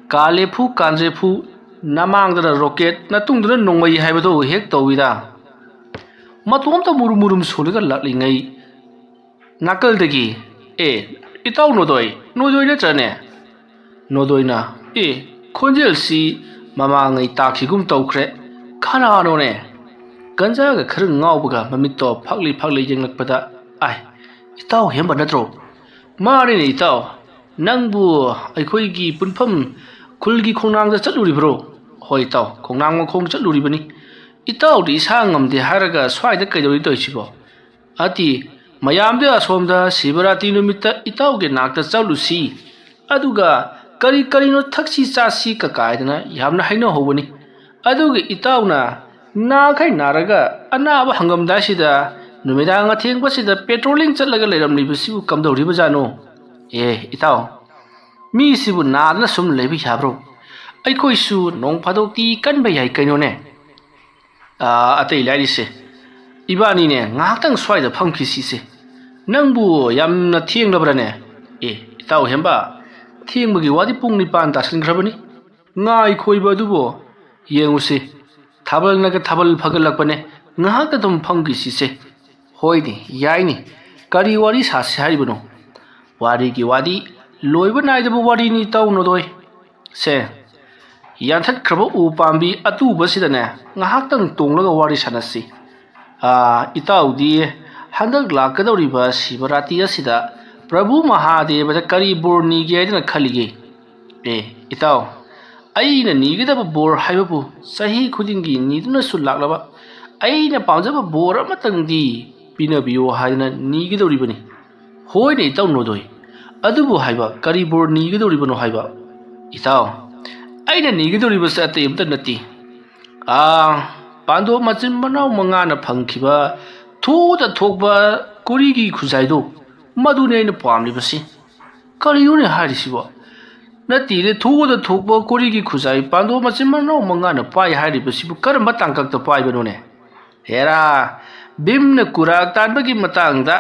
ꯀꯥꯂꯦꯐꯨ ꯀꯥꯟꯖꯦꯐꯨ, ꯅꯃꯥꯡꯗꯅ ꯔꯣꯀꯦꯠ, ꯅꯇꯨꯡꯗꯅ ꯅꯣꯡꯃꯩ ꯍꯥꯏꯕꯗꯨ ꯍꯦꯛ ꯇꯧꯏꯗ"꯫ ꯃꯇꯣꯝꯇ ꯃꯨꯔꯨꯝ ꯃꯨꯔꯨꯝ ꯁꯣꯜꯂꯒ ꯂꯥꯛꯂꯤꯉꯩ ꯅꯥꯀꯜꯗꯒꯤ, "ꯑꯦ, ꯏꯇꯥꯎ ꯅꯣꯗꯣꯏ, ꯅꯣꯗꯣꯏ ꯅꯠꯇ꯭ꯔꯅꯦ?" ꯅꯣꯗꯣꯏꯅ, "ꯑꯦ, ꯈꯣꯟꯖꯦꯜꯁꯤ ꯃꯃꯥꯡꯉꯩ ꯇꯥꯈꯤꯒꯨꯝ ꯇꯧꯈ꯭ꯔꯦ꯫ ꯀꯅꯥꯅꯣꯅꯦ?" ꯒꯟꯖꯥꯒ ꯈꯔ ꯉꯥꯎꯕꯒ ꯃꯃꯤꯠꯇꯣ ꯐꯥꯛꯂꯤ ꯐꯥꯛꯂꯤ ꯌꯦꯡꯂꯛꯄꯗ, "ꯑꯥꯏ, ꯏꯇꯥꯎ ꯍꯦꯝꯕ ꯅꯠꯇ꯭ꯔꯣ?" "ꯃꯥꯅꯤꯅꯦ ꯏꯇꯥꯎ, ꯅꯪꯕꯨ ꯑꯩꯈꯣꯏꯒꯤ ꯄꯨꯟꯐꯝ ꯈꯨꯜꯒꯤ ꯈꯣꯡꯅꯥꯡꯗ ꯆꯠꯂꯨꯔꯤꯕ꯭ꯔꯣ?" "ꯍꯣꯏ ꯏꯇꯥꯎ, ꯈꯣꯡꯅꯥꯡ ꯃꯈꯣꯡ ꯆꯠꯂꯨꯔꯤꯕꯅꯤ꯫ ꯏꯇꯥꯎꯗꯤ ꯏꯁꯥ ꯉꯝꯗꯦ ꯍꯥꯏꯔꯒ ꯁ꯭ꯋꯥꯏꯗ ꯀꯩꯗꯧꯔꯤ ꯇꯧꯔꯤꯁꯤꯕꯣ?" "ꯑꯇꯤ, ꯃꯌꯥꯝꯗꯤ ꯑꯁꯣꯝꯗ ꯁꯤꯕꯔꯥꯇꯤ ꯅꯨꯃꯤꯠꯇ ꯏꯇꯥꯎꯒꯤ ꯅꯥꯛꯇ ꯆꯠꯂꯨꯁꯤ, ꯑꯗꯨꯒ ꯀꯔꯤ ꯀꯔꯤꯅꯣ ꯊꯛꯁꯤ ꯆꯥꯁꯤ ꯀꯀꯥꯏꯗꯅ ꯌꯥꯝꯅ ꯍꯥꯏꯅꯍꯧꯕꯅꯤ꯫ ꯑꯗꯨꯒ ꯏꯇꯥꯎꯅ ꯅꯥꯈꯩ ꯅꯥꯔꯒ ꯑꯅꯥꯕ ꯍꯪꯉꯝꯗꯥꯏꯁꯤꯗ ꯅꯨꯃꯤꯗꯥꯡ ꯑꯊꯦꯡꯕꯁꯤꯗ ꯄꯦꯇ꯭ꯔꯣꯂꯤꯡ ꯆꯠꯂꯒ ꯂꯩꯔꯝꯂꯤꯕꯁꯤꯕꯨ ꯀꯝꯗꯧꯔꯤꯕꯖꯥꯠꯅꯣ?" "ꯑꯦ ꯏꯇꯥꯎ, ꯃꯤꯁꯤꯕꯨ ꯅꯥꯗꯅ ꯁꯨꯝ ꯂꯩꯕ ꯌꯥꯕ꯭ꯔꯣ? ꯑꯩꯈꯣꯏꯁꯨ ꯅꯣꯡ ꯐꯥꯗꯣꯛꯇꯤ ꯀꯟꯕ ꯌꯥꯏ ꯀꯩꯅꯣꯅꯦ꯫ ꯑꯥ, ꯑꯇꯩ ꯂꯥꯏꯔꯤꯁꯦ, ꯏꯕꯥꯅꯤꯅꯦ ꯉꯥꯏꯍꯥꯛꯇꯪ ꯁ꯭ꯋꯥꯏꯗ ꯐꯝꯈꯤꯁꯤꯁꯦ꯫ ꯅꯪꯕꯨ ꯌꯥꯝꯅ ꯊꯦꯡꯂꯕ꯭ꯔꯥꯅꯦ? ꯑꯦ, ꯏꯇꯥꯎ ꯍꯦꯝꯕ, ꯊꯦꯡꯕꯒꯤ ꯋꯥꯗꯤ ꯄꯨꯡ ꯅꯤꯄꯥꯟ ꯇꯥꯁꯤꯟꯈ꯭ꯔꯕꯅꯤ꯫ ꯉꯥꯏꯈꯣ ꯏꯕ ꯑꯗꯨꯕꯨ꯫ ꯌꯦꯡꯉꯨꯁꯤ, ꯊꯥꯕꯜꯅꯒ ꯊꯥꯕꯜ ꯐꯒꯠꯂꯛꯄꯅꯦ꯫ ꯉꯥꯏꯍꯥꯛ ꯑꯗꯨꯝ ꯐꯝꯈꯤꯁꯤꯁꯦ꯫ ꯍꯣꯏꯅꯦ, ꯌꯥꯏꯅꯦ꯫ ꯀꯔꯤ ꯋꯥꯔꯤ ꯁꯥꯁꯤ ꯍꯥꯏꯔꯤꯕꯅꯣ? ꯋꯥꯔꯤꯒꯤ ꯋꯥꯗꯤ ꯂꯣꯏꯕ ꯅꯥꯏꯗꯕ ꯋꯥꯔꯤꯅꯤ ꯏꯇꯥꯎ ꯅꯣꯗꯣꯏ꯫ ꯁꯦ, ꯌꯥꯟꯊꯠꯈ꯭ꯔꯕ ꯎ ꯄꯥꯝꯕꯤ ꯑꯇꯨꯕꯁꯤꯗꯅꯦ ꯉꯥꯏꯍꯥꯛꯇꯪ ꯇꯣꯡꯂꯒ ꯋꯥꯔꯤ ꯁꯥꯟꯅꯁꯤ꯫ ꯑꯥ, ꯏꯇꯥꯎꯗꯤ ꯍꯟꯗꯛ ꯂꯥꯛꯀꯗꯧꯔꯤꯕ ꯁꯤꯕꯔꯥꯇꯤ ꯑꯁꯤꯗ ꯄ꯭ꯔꯚꯨ ꯃꯍꯥꯗꯦꯕꯗ ꯀꯔꯤ ꯕꯣꯔ ꯅꯤꯒꯦ ꯍꯥꯏꯗꯅ ꯈꯜꯂꯤꯒꯦ? ꯑꯦ, ꯏꯇꯥꯎ, ꯑꯩꯅ ꯅꯤꯒꯗꯕ ꯕꯣꯔ ꯍꯥꯏꯕꯕꯨ ꯆꯍꯤ ꯈꯨꯗꯤꯡꯒꯤ ꯅꯤꯗꯨꯅꯁꯨ ꯂꯥꯛꯂꯕ ꯑꯩꯅ ꯄꯥꯝꯖꯕ ꯕꯣꯔ ꯑꯃꯇꯪꯗꯤ ꯄꯤꯅꯕꯤꯌꯨ ꯍꯥꯏꯗꯅ ꯅꯤꯒꯗꯧꯔꯤꯕꯅꯤ꯫ ꯍꯣꯏꯅꯦ ꯏꯇꯥꯎ ꯅꯣꯗꯣꯏ, ꯑꯗꯨꯕꯨ ꯍꯥꯏꯕ ꯀꯔꯤ ꯕꯣꯔ ꯅꯤꯒꯗꯧꯔꯤꯕꯅꯣ ꯍꯥꯏꯕ? ꯏꯇꯥꯎ, ꯑꯩꯅ ꯅꯤꯒꯗꯧꯔꯤꯕꯁꯦ ꯑꯇꯩ ꯑꯃꯇ ꯅꯠꯇꯦ꯫ ꯑꯥ, ꯄꯥꯟꯗꯣꯞ ꯃꯆꯤꯟ ꯃꯅꯥꯎ ꯃꯉꯥꯅ ꯐꯪꯈꯤꯕ ꯊꯣꯛꯇ ꯊꯣꯛꯄ ꯀꯣꯔꯤꯒꯤ ꯈꯨꯖꯥꯏꯗꯣ, ꯃꯗꯨꯅꯤ ꯑꯩꯅ ꯄꯥꯝꯂꯤꯕꯁꯤ꯫ ꯀꯔꯤꯅꯣꯅꯦ ꯍꯥꯏꯔꯤꯁꯤꯕꯣ? ꯅꯠꯇꯦꯅꯦ, ꯊꯣꯛꯇ ꯊꯣꯛꯄ ꯀꯣꯔꯤꯒꯤ ꯈꯨꯖꯥꯏ ꯄꯥꯟꯗꯣꯞ ꯃꯆꯤꯟ ꯃꯅꯥꯎ ꯃꯉꯥꯅ ꯄꯥꯏ ꯍꯥꯏꯔꯤꯕꯁꯤꯕꯨ ꯀꯔꯝꯕ ꯇꯥꯡꯀꯛꯇ ꯄꯥꯏꯕꯅꯣꯅꯦ? ꯍꯦꯔꯥ, ꯚꯤꯝꯅ ꯀꯨꯔꯥꯛ ꯇꯥꯟꯕꯒꯤ ꯃꯇꯥꯡꯗ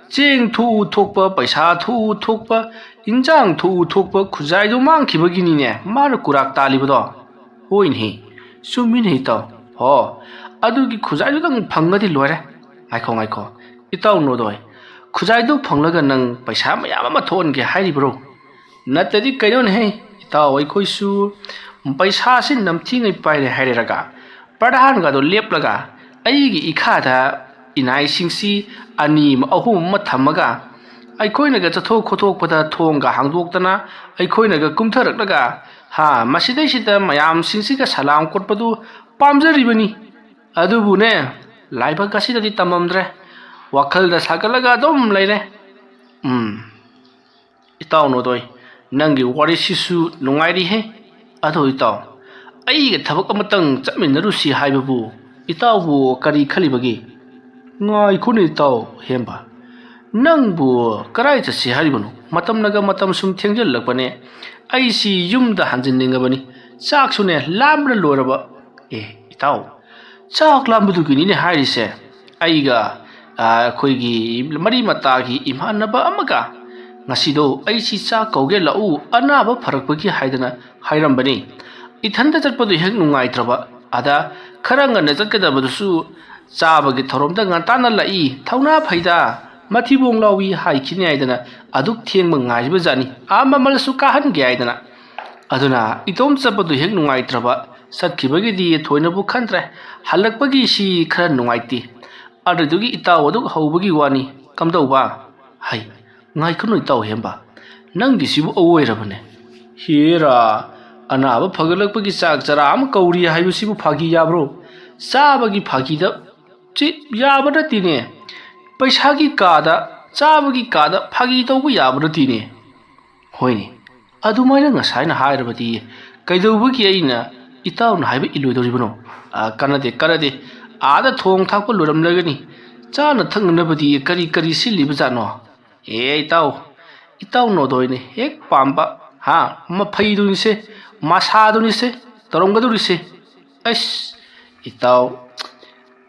ꯆꯦꯡ ꯊꯣꯛꯎ ꯊꯣꯛꯄ, ꯄꯩꯁꯥ ꯊꯣꯛꯎ ꯊꯣꯛꯄ, ꯏꯟꯖꯥꯡ ꯊꯣꯛꯎ ꯊꯣꯛꯄ ꯈꯨꯖꯥꯏꯗꯨ ꯃꯥꯡꯈꯤꯕꯒꯤꯅꯤꯅꯦ ꯃꯥꯅ ꯀꯨꯔꯥꯛ ꯇꯥꯜꯂꯤꯕꯗꯣ꯫ ꯍꯣꯏꯅꯦꯍꯦ, ꯆꯨꯝꯃꯤꯅꯦ ꯏꯇꯥꯎ꯫ ꯍꯣ, ꯑꯗꯨꯒꯤ ꯈꯨꯖꯥꯏꯗꯨꯗꯪ ꯐꯪꯉꯗꯤ ꯂꯣꯏꯔꯦ꯫ ꯉꯥꯏꯈꯣ, ꯉꯥꯏꯈꯣ꯫ ꯏꯇꯥꯎ ꯅꯣꯗꯣꯏ, ꯈꯨꯖꯥꯏꯗꯨ ꯐꯪꯂꯒ ꯅꯪ ꯄꯩꯁꯥ ꯃꯌꯥꯝ ꯑꯃ ꯊꯣꯛꯍꯟꯒꯦ ꯍꯥꯏꯔꯤꯕ꯭ꯔꯣ? ꯅꯠꯇꯗꯤ ꯀꯩꯅꯣꯅꯦꯍꯦ, ꯏꯇꯥꯎ ꯑꯩꯈꯣꯏꯁꯨ ꯄꯩꯁꯥꯁꯤ ꯅꯝꯊꯤꯉꯩ ꯄꯥꯏꯔꯦ ꯍꯥꯏꯔꯦꯔꯒ, ꯄ꯭ꯔꯙꯥꯟꯒꯗꯣ ꯂꯦꯞꯂꯒ ꯑꯩꯒꯤ ꯏꯈꯥꯗ ꯏꯅꯥꯏꯁꯤꯡꯁꯤ ꯑꯅꯤ ꯑꯃ ꯑꯍꯨꯝ ꯑꯃ ꯊꯝꯃꯒ ꯑꯩꯈꯣꯏꯅꯒ ꯆꯠꯊꯣꯛ ꯈꯣꯠꯇꯣꯛꯄꯗ ꯊꯣꯡꯒ ꯍꯥꯡꯗꯣꯛꯇꯅ ꯑꯩꯈꯣꯏꯅꯒ ꯀꯨꯝꯊꯔꯛꯂꯒ, ꯍꯥ, ꯃꯁꯤꯗꯩꯁꯤꯗ ꯃꯌꯥꯝꯁꯤꯡꯁꯤꯒ ꯁꯂꯥꯝ ꯀꯣꯠꯄꯗꯨ ꯄꯥꯝꯖꯔꯤꯕꯅꯤ꯫ ꯑꯗꯨꯕꯨꯅꯦ, ꯂꯥꯏꯕꯛ ꯑꯁꯤꯗꯗꯤ ꯇꯝꯃꯝꯗ꯭ꯔꯦ꯫ ꯋꯥꯈꯜꯗ ꯁꯥꯒꯠꯂꯒ ꯑꯗꯨꯝ ꯂꯩꯔꯦ꯫ ꯎꯝ, ꯏꯇꯥꯎ ꯅꯣꯗꯣꯏ, ꯅꯪꯒꯤ ꯋꯥꯔꯤꯁꯤꯁꯨ ꯅꯨꯡꯉꯥꯏꯔꯤꯍꯦ꯫ ꯑꯗꯣ ꯏꯇꯥꯎ, ꯑꯩꯒ ꯊꯕꯛ ꯑꯃꯇꯪ ꯆꯠꯃꯤꯟꯅꯔꯨꯁꯤ ꯍꯥꯏꯕꯕꯨ ꯏꯇꯥꯎꯕꯨ ꯀꯔꯤ ꯈꯜꯂꯤꯕꯒꯦ? ꯉꯥꯏꯈꯣꯅꯦ ꯏꯇꯥꯎ ꯍꯦꯝꯕ, ꯅꯪꯕꯨ ꯀꯔꯥꯏ ꯆꯠꯁꯤ ꯍꯥꯏꯔꯤꯕꯅꯣ? ꯃꯇꯝꯅꯒ ꯃꯇꯝ ꯁꯨꯝ ꯊꯦꯡꯖꯤꯜꯂꯛꯄꯅꯦ꯫ ꯑꯩꯁꯤ ꯌꯨꯝꯗ ꯍꯟꯖꯤꯟꯅꯤꯡꯉꯕꯅꯤ꯫ ꯆꯥꯛꯁꯨꯅꯦ ꯂꯥꯝꯕꯅ ꯂꯣꯏꯔꯕ꯫ ꯑꯦ ꯏꯇꯥꯎ, ꯆꯥꯛ ꯂꯥꯝꯕꯗꯨꯒꯤꯅꯤꯅꯦ ꯍꯥꯏꯔꯤꯁꯦ꯫ ꯑꯩꯒ, ꯑ, ꯑꯩꯈꯣꯏꯒꯤ ꯃꯔꯤ ꯃꯇꯥꯒꯤ ꯏꯃꯥꯟꯅꯕ ꯑꯃꯒ ꯉꯁꯤꯗꯣ ꯑꯩꯁꯤ ꯆꯥꯛ ꯀꯧꯒꯦ ꯂꯥꯛꯎ, ꯑꯅꯥꯕ ꯐꯔꯛꯄꯒꯤ ꯍꯥꯏꯗꯅ ꯍꯥꯏꯔꯝꯕꯅꯤ꯫ ꯏꯊꯟꯇ ꯆꯠꯄꯗꯨ ꯍꯦꯛ ꯅꯨꯡꯉꯥꯏꯇ꯭ꯔꯕ꯫ ꯑꯗ ꯈꯔ ꯉꯟꯅ ꯆꯠꯀꯗꯕꯗꯨꯁꯨ ꯆꯥꯕꯒꯤ ꯊꯧꯔꯝꯗ ꯉꯟꯇꯥꯅ ꯂꯥꯛꯏ, ꯊꯧꯅꯥ ꯐꯩꯗ, ꯃꯊꯤꯕꯣꯡ ꯂꯥꯎꯏ ꯍꯥꯏꯈꯤꯅꯤ ꯍꯥꯏꯗꯅ ꯑꯗꯨꯛ ꯊꯦꯡꯕ ꯉꯥꯏꯔꯤꯕ ꯖꯥꯠꯅꯤ꯫ ꯑꯥ ꯃꯃꯜꯁꯨ ꯀꯥꯍꯟꯒꯦ ꯍꯥꯏꯗꯅ꯫ ꯑꯗꯨꯅ ꯏꯇꯣꯝ ꯆꯠꯄꯗꯨ ꯍꯦꯛ ꯅꯨꯡꯉꯥꯏꯇ꯭ꯔꯕ꯫ ꯆꯠꯈꯤꯕꯒꯤꯗꯤ ꯊꯣꯏꯅꯕꯨ ꯈꯟꯗ꯭ꯔꯦ, ꯍꯜꯂꯛꯄꯒꯤꯁꯤ ꯈꯔ ꯅꯨꯡꯉꯥꯏꯇꯦ꯫ ꯑꯗꯨꯗꯨꯒꯤ ꯏꯇꯥꯎ ꯑꯗꯨꯛ ꯍꯧꯕꯒꯤ ꯋꯥꯅꯤ꯫ ꯀꯝꯗꯧꯕ? ꯍꯩ, ꯉꯥꯏꯈꯣ ꯏꯇꯥꯎ ꯍꯦꯝꯕ, ꯅꯪꯒꯤꯁꯤꯕꯨ ꯑꯋꯣꯏꯔꯕꯅꯦ꯫ ꯍꯦꯔꯥ, ꯑꯅꯥꯕ ꯐꯒꯠꯂꯛꯄꯒꯤ ꯆꯥꯛ ꯆꯔꯥ ꯑꯃ ꯀꯧꯔꯤ ꯍꯥꯏꯕꯁꯤꯕꯨ ꯐꯥꯒꯤ ꯌꯥꯕ꯭ꯔꯣ? ꯆꯥꯕꯒꯤ ꯐꯥꯒꯤꯗ ꯆꯤ, ꯌꯥꯕ ꯅꯠꯇꯦꯅꯦ꯫ ꯄꯩꯁꯥꯒꯤ ꯀꯥꯗ, ꯆꯥꯕꯒꯤ ꯀꯥꯗ ꯐꯥꯒꯤ ꯇꯧꯕ ꯌꯥꯕ ꯅꯠꯇꯦꯅꯦ꯫ ꯍꯣꯏꯅꯦ, ꯑꯗꯨꯃꯥꯏꯅ ꯉꯁꯥꯏꯅ ꯍꯥꯏꯔꯕꯗꯤ ꯀꯩꯗꯧꯕꯒꯤ ꯑꯩꯅ ꯏꯇꯥꯎꯅ ꯍꯥꯏꯕ ꯏꯜꯂꯣꯏꯗꯧꯔꯤꯕꯅꯣ? ꯑ, ꯀꯥꯟꯅꯗꯦ, ꯀꯥꯟꯅꯗꯦ꯫ ꯑꯥꯗ ꯊꯣꯡ ꯊꯥꯛꯄ ꯂꯣꯏꯔꯝꯂꯒꯅꯤ꯫ ꯆꯥꯅ ꯊꯛꯅꯅꯕꯗꯤ ꯀꯔꯤ ꯀꯔꯤ ꯁꯤꯜꯂꯤꯕꯖꯥꯠꯅꯣ? ꯑꯦ ꯏꯇꯥꯎ, ꯏꯇꯥꯎ ꯅꯣꯗꯣꯏꯅꯦ ꯍꯦꯛ ꯄꯥꯝꯕ, ꯍꯥ, ꯃꯐꯩꯗꯨꯅꯤꯁꯦ, ꯃꯁꯥꯗꯨꯅꯤꯁꯦ, ꯇꯧꯔꯝꯒꯗꯧꯔꯤꯁꯦ꯫ ꯑꯁ, ꯏꯇꯥꯎ,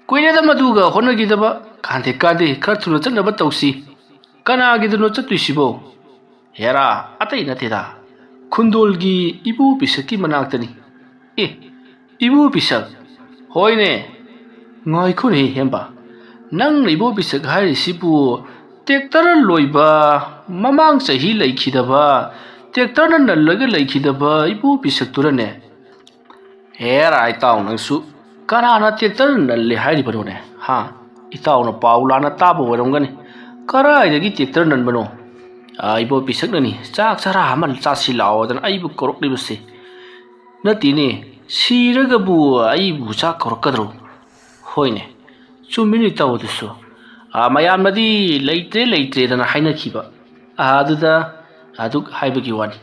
ꯀꯨꯏꯔꯦꯗ ꯃꯗꯨꯒ ꯍꯣꯠꯅꯈꯤꯗꯕ꯫ ꯀꯥꯟꯗꯦ, ꯀꯥꯟꯗꯦ, ꯈꯔ ꯊꯨꯅ ꯆꯠꯅꯕ ꯇꯧꯁꯤ꯫ ꯀꯅꯥꯒꯤꯗꯅꯣ ꯆꯠꯇꯣꯏꯁꯤꯕꯣ? ꯍꯦꯔꯥ, ꯑꯇꯩ ꯅꯠꯇꯦꯗ, ꯈꯨꯟꯗꯣꯜꯒꯤ ꯏꯕꯣ ꯄꯤꯁꯛꯀꯤ ꯃꯅꯥꯛꯇꯅꯤ꯫ ꯑꯦ, ꯏꯕꯣ ꯄꯤꯁꯛ? ꯍꯣꯏꯅꯦ꯫ ꯉꯥꯏꯈꯣꯅꯦ ꯍꯦꯝꯕ, ꯅꯪꯅ ꯏꯕꯣ ꯄꯤꯁꯛ ꯍꯥꯏꯔꯤꯁꯤꯕꯨ ꯇ꯭ꯔꯦꯛꯇꯔ ꯂꯣꯏꯕ, ꯃꯃꯥꯡ ꯆꯍꯤ ꯂꯩꯈꯤꯗꯕ, ꯇ꯭ꯔꯦꯛꯇꯔꯅ ꯅꯜꯂꯒ ꯂꯩꯈꯤꯗꯕ ꯏꯕꯣ ꯄꯤꯁꯛꯇꯨꯔꯅꯦ? ꯍꯦꯔꯥ ꯏꯇꯥꯎ ꯅꯪꯁꯨ, ꯀꯅꯥꯅ ꯇ꯭ꯔꯦꯛꯇꯔ ꯅꯜꯂꯦ ꯍꯥꯏꯔꯤꯕꯅꯣꯅꯦ? ꯍꯥ? ꯏꯇꯥꯎꯅ ꯄꯥꯎ ꯂꯥꯟꯅ ꯇꯥꯕ ꯑꯣꯏꯔꯝꯒꯅꯤ꯫ ꯀꯔꯥꯏꯗꯒꯤ ꯇ꯭ꯔꯦꯛꯇꯔ ꯅꯟꯕꯅꯣ? ꯑꯥ, ꯏꯕꯣ ꯄꯤꯁꯛꯅꯅꯤ ꯆꯥꯛ ꯆꯔꯥ ꯑꯃ ꯆꯥꯁꯤ ꯂꯥꯛꯑꯣꯗꯅ ꯑꯩꯕꯨ ꯀꯧꯔꯛꯂꯤꯕꯁꯦ꯫ ꯅꯠꯇꯦꯅꯦ, ꯁꯤꯔꯒꯕꯨ ꯑꯩꯕꯨ ꯆꯥꯛ ꯀꯧꯔꯛꯀꯗ꯭ꯔꯣ? ꯍꯣꯏꯅꯦ, ꯆꯨꯝꯃꯤꯅꯦ ꯏꯇꯥꯎ ꯑꯗꯨꯁꯨ꯫ ꯑꯥ, ꯃꯌꯥꯝꯅꯗꯤ ꯂꯩꯇ꯭ꯔꯦ ꯂꯩꯇ꯭ꯔꯦꯗꯅ ꯍꯥꯏꯅꯈꯤꯕ꯫ ꯑꯥ, ꯑꯗꯨꯗ ꯑꯗꯨꯛ ꯍꯥꯏꯕꯒꯤ ꯋꯥꯅꯤ꯫